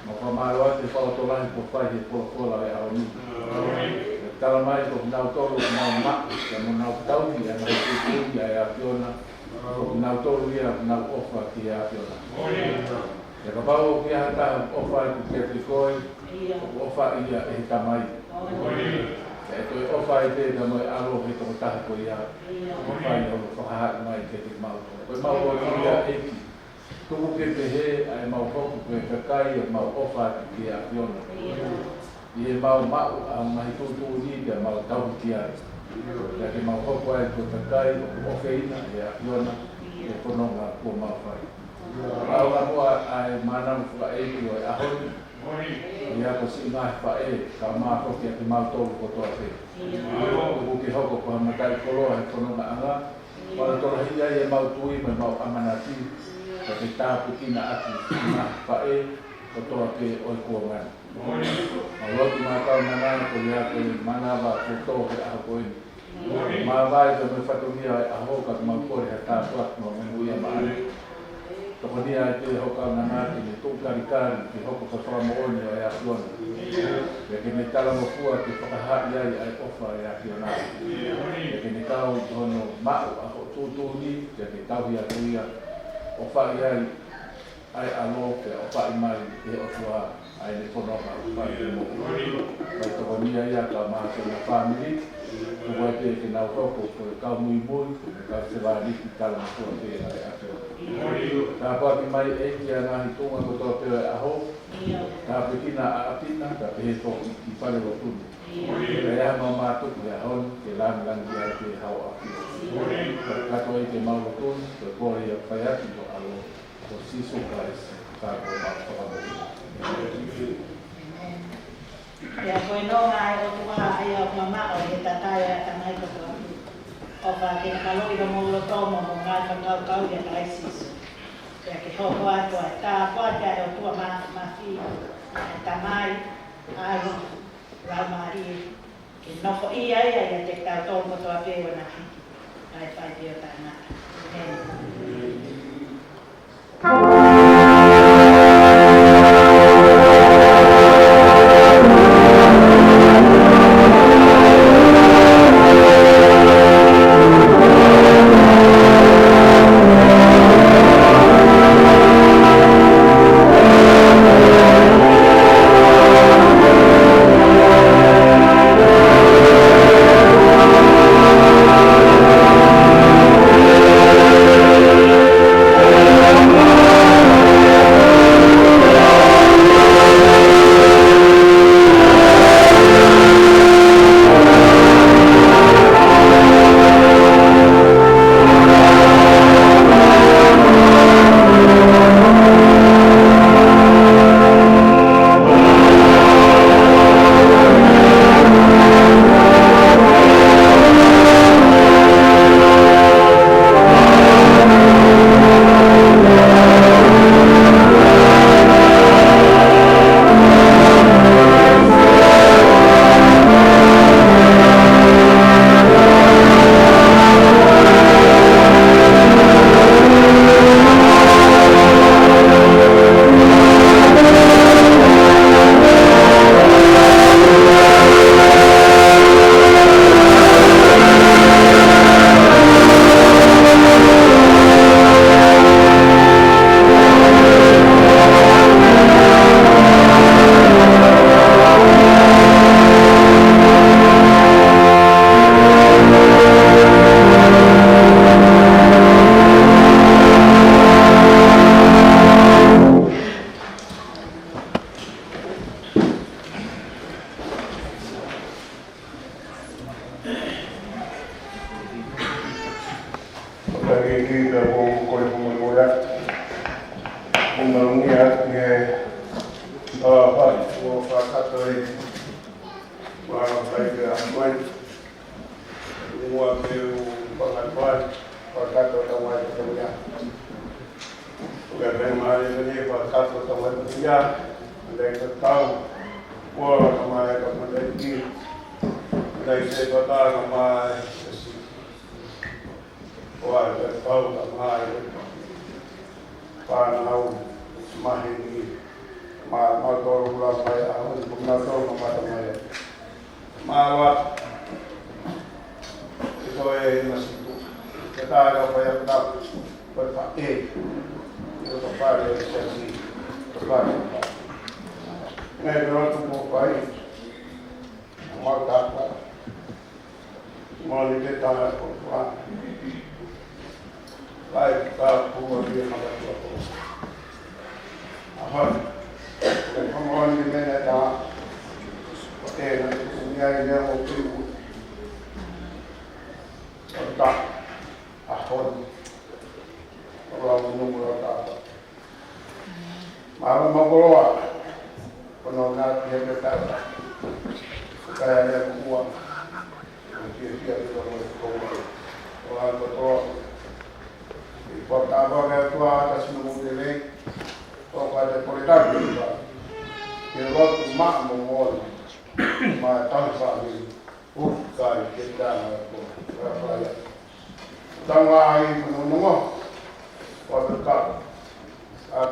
Mau fakamālō atu he fakalotolahi kuo fai ʻe he folofola ʻo e ʻaho ni. Pea tala mai ko kinautolu ʻoku nau maʻu, pea mo nau tauhi ʻa e ngaahi tuʻutuʻuni ʻa e ʻAfiona, ko kinautolu ia ʻoku nau ʻofa ki he ʻAfiona. Pea kapau ʻoku ʻi ai ha taha ʻoku ʻofa atu kiate koe, ʻoku ʻofa ia ʻe he Tamai. Pea ʻe toe ʻofa ai pē pea mo e ʻAlo he tokotaha ko ia, ʻoku fai hono fakahā mai kiate kimautolu. Ko ʻemau lotu ia ʻEiki, tuku ke pehē ʻa ʻemau hoko ko e kakai ʻoku mau ʻofa atu ki he ʻAfiona, ʻi heʻemau maʻu ʻa e ngaahi tuʻutuʻuni pea mau tauhi ki ai. Pea ke mau hoko ai ko e kakai ʻoku ʻofeina ʻe he ʻAfiona he fononga kuo mau fai. Mau ʻaonga muʻa ʻa e mānava fakaʻeiki ʻo e ʻaho ni, ʻi he ako siʻi ngaahi faʻē, kae ʻumaʻā foki ʻa kimautolu kotoa pē. Tuku ke hoko ko ha mataʻikoloa he fonongaʻanga, ʻo fakatotoloʻi ai ʻemau tui mo ʻemau ʻamanaki, pea ke tāpuekina ʻaki ʻa e ngaahi faʻē kotoa pē ʻo e kuonga ni. Mau lotu maʻu ʻa e Tamai ko ia ko e mānava kuo tō he ʻaho ko eni. Māvae pea mo e fatongia ʻo e ʻaho, ka ʻoku mau kole ha tāpuaki mo e monūʻia maʻana. Tokoniʻi ai pē ho kaunanga ke ne tuʻu kalikali ke hoko ko e fakamoʻoni ʻo e ʻAfiona. Pea ke ne talangofua ke fakahā ai ʻa e ʻofa ʻa e ʻAfiona. Pea ke ne kau ʻi hono maʻu ʻa hoʻo tuʻutuʻuni, pea ke tauhi atu ia, ʻofaʻi ai ʻa e ʻAlo, pea ʻofaʻi mai ʻe he ʻOtua ʻa ʻene fononga ʻoku fai ʻi he moʻui. Pea tokoniʻi ia kae ʻumaʻā ʻa e fāmili, tuku ai pē ke nau hoko ko e kau muimui, ko e kau sevāniti talangofua pē ʻa e ʻAfiona. Tāpuaki mai ʻEiki ʻa e ngaahi tuʻunga kotoa pē ʻo e ʻaho, tāpuekina ʻa ʻApina, kae pehē foki ki he falelotu ni. Pea ʻi ai haʻamau mātuku he ʻaho ni, ke lāngilangiʻia ai pē haʻo ʻAfio. Pea kātoa ʻi heʻemau lotu ni, ko e kole ia ʻoku fai atu ʻi ho ʻAlo, ko Sīsū Kalaisi, ko homau Fakamoʻui. Pea ko e nonga ʻa e ʻOtua ʻa ia ʻoku mamaʻo ʻi he tatae ʻa e ʻatamai kotoa pē, ʻofa ke ne maluʻi homou loto mo hoʻomou ngaahi fakakaukau ʻia Kalaisi Sīsū. Pea ke hoko atu ʻa e tāpuaki ʻa e ʻOtua Māfimafi, ʻa e Tamai, ʻAlo, Laumālie, ke nofoʻia ia ʻiate kitautolu kotoa pē ʻo na hiki, kae fai pē ʻo taʻengata. ʻĒmeni. Fakakīkī pea ʻoku ou kole fakamolemole atu. ʻOku ou mālō atu ki he, ʻa, fai, ʻo fakataha ʻi Mālō ʻaupito ʻa e ʻaho ni. Muʻa pē ʻoku ou fakahā atu, fakakakato atu ʻa e fatongia. ʻOku ou fakamālō atu, fakakakato atu ʻa e fatongia. Mālō e kau. Mālō e kau mai, kau mai ki. Mālō e kau mai. ʻOku ou fakakakato atu ʻa e fānau, maheni, mo kimoutolu ʻoku mou ʻi ai, mo kimoutolu ʻoku mou ʻi ai. Mālō ʻaupito. Ko e masitu. Ka tā ka fai ʻa e tau. Ko e faʻē. Ko e fale ʻo e siasi. Ko e fale. Ngai te lotu mo fai. Mau tapa. Moʻoni ke tala ko tua. Vai ka pua dia maka tua ko. Aha. Ko moʻoni ke mena ta. Ko tena ko ni ai ne o piu. Ko ta. Ahon. Ko lau numu lau tapa. Mālō mo e koloa. Ko hono ngaahi pehē pē tau. Ko e kau ia ʻa e ʻOtua. Ko e fiefia ʻa e ʻOtua mo e koloa. Ko e ʻOtua. ʻI he pō tapa ʻa e ʻOtua ʻa e tasi no mo te lei. Ko e kole tau ʻa e ʻOtua. Ke lotu maʻa mo moʻoni. Mo e tau fāmili. ʻOku ʻikai ke tau ko. Ka fai ia. Tau ai mo nongo. Ko e kau. ʻA tu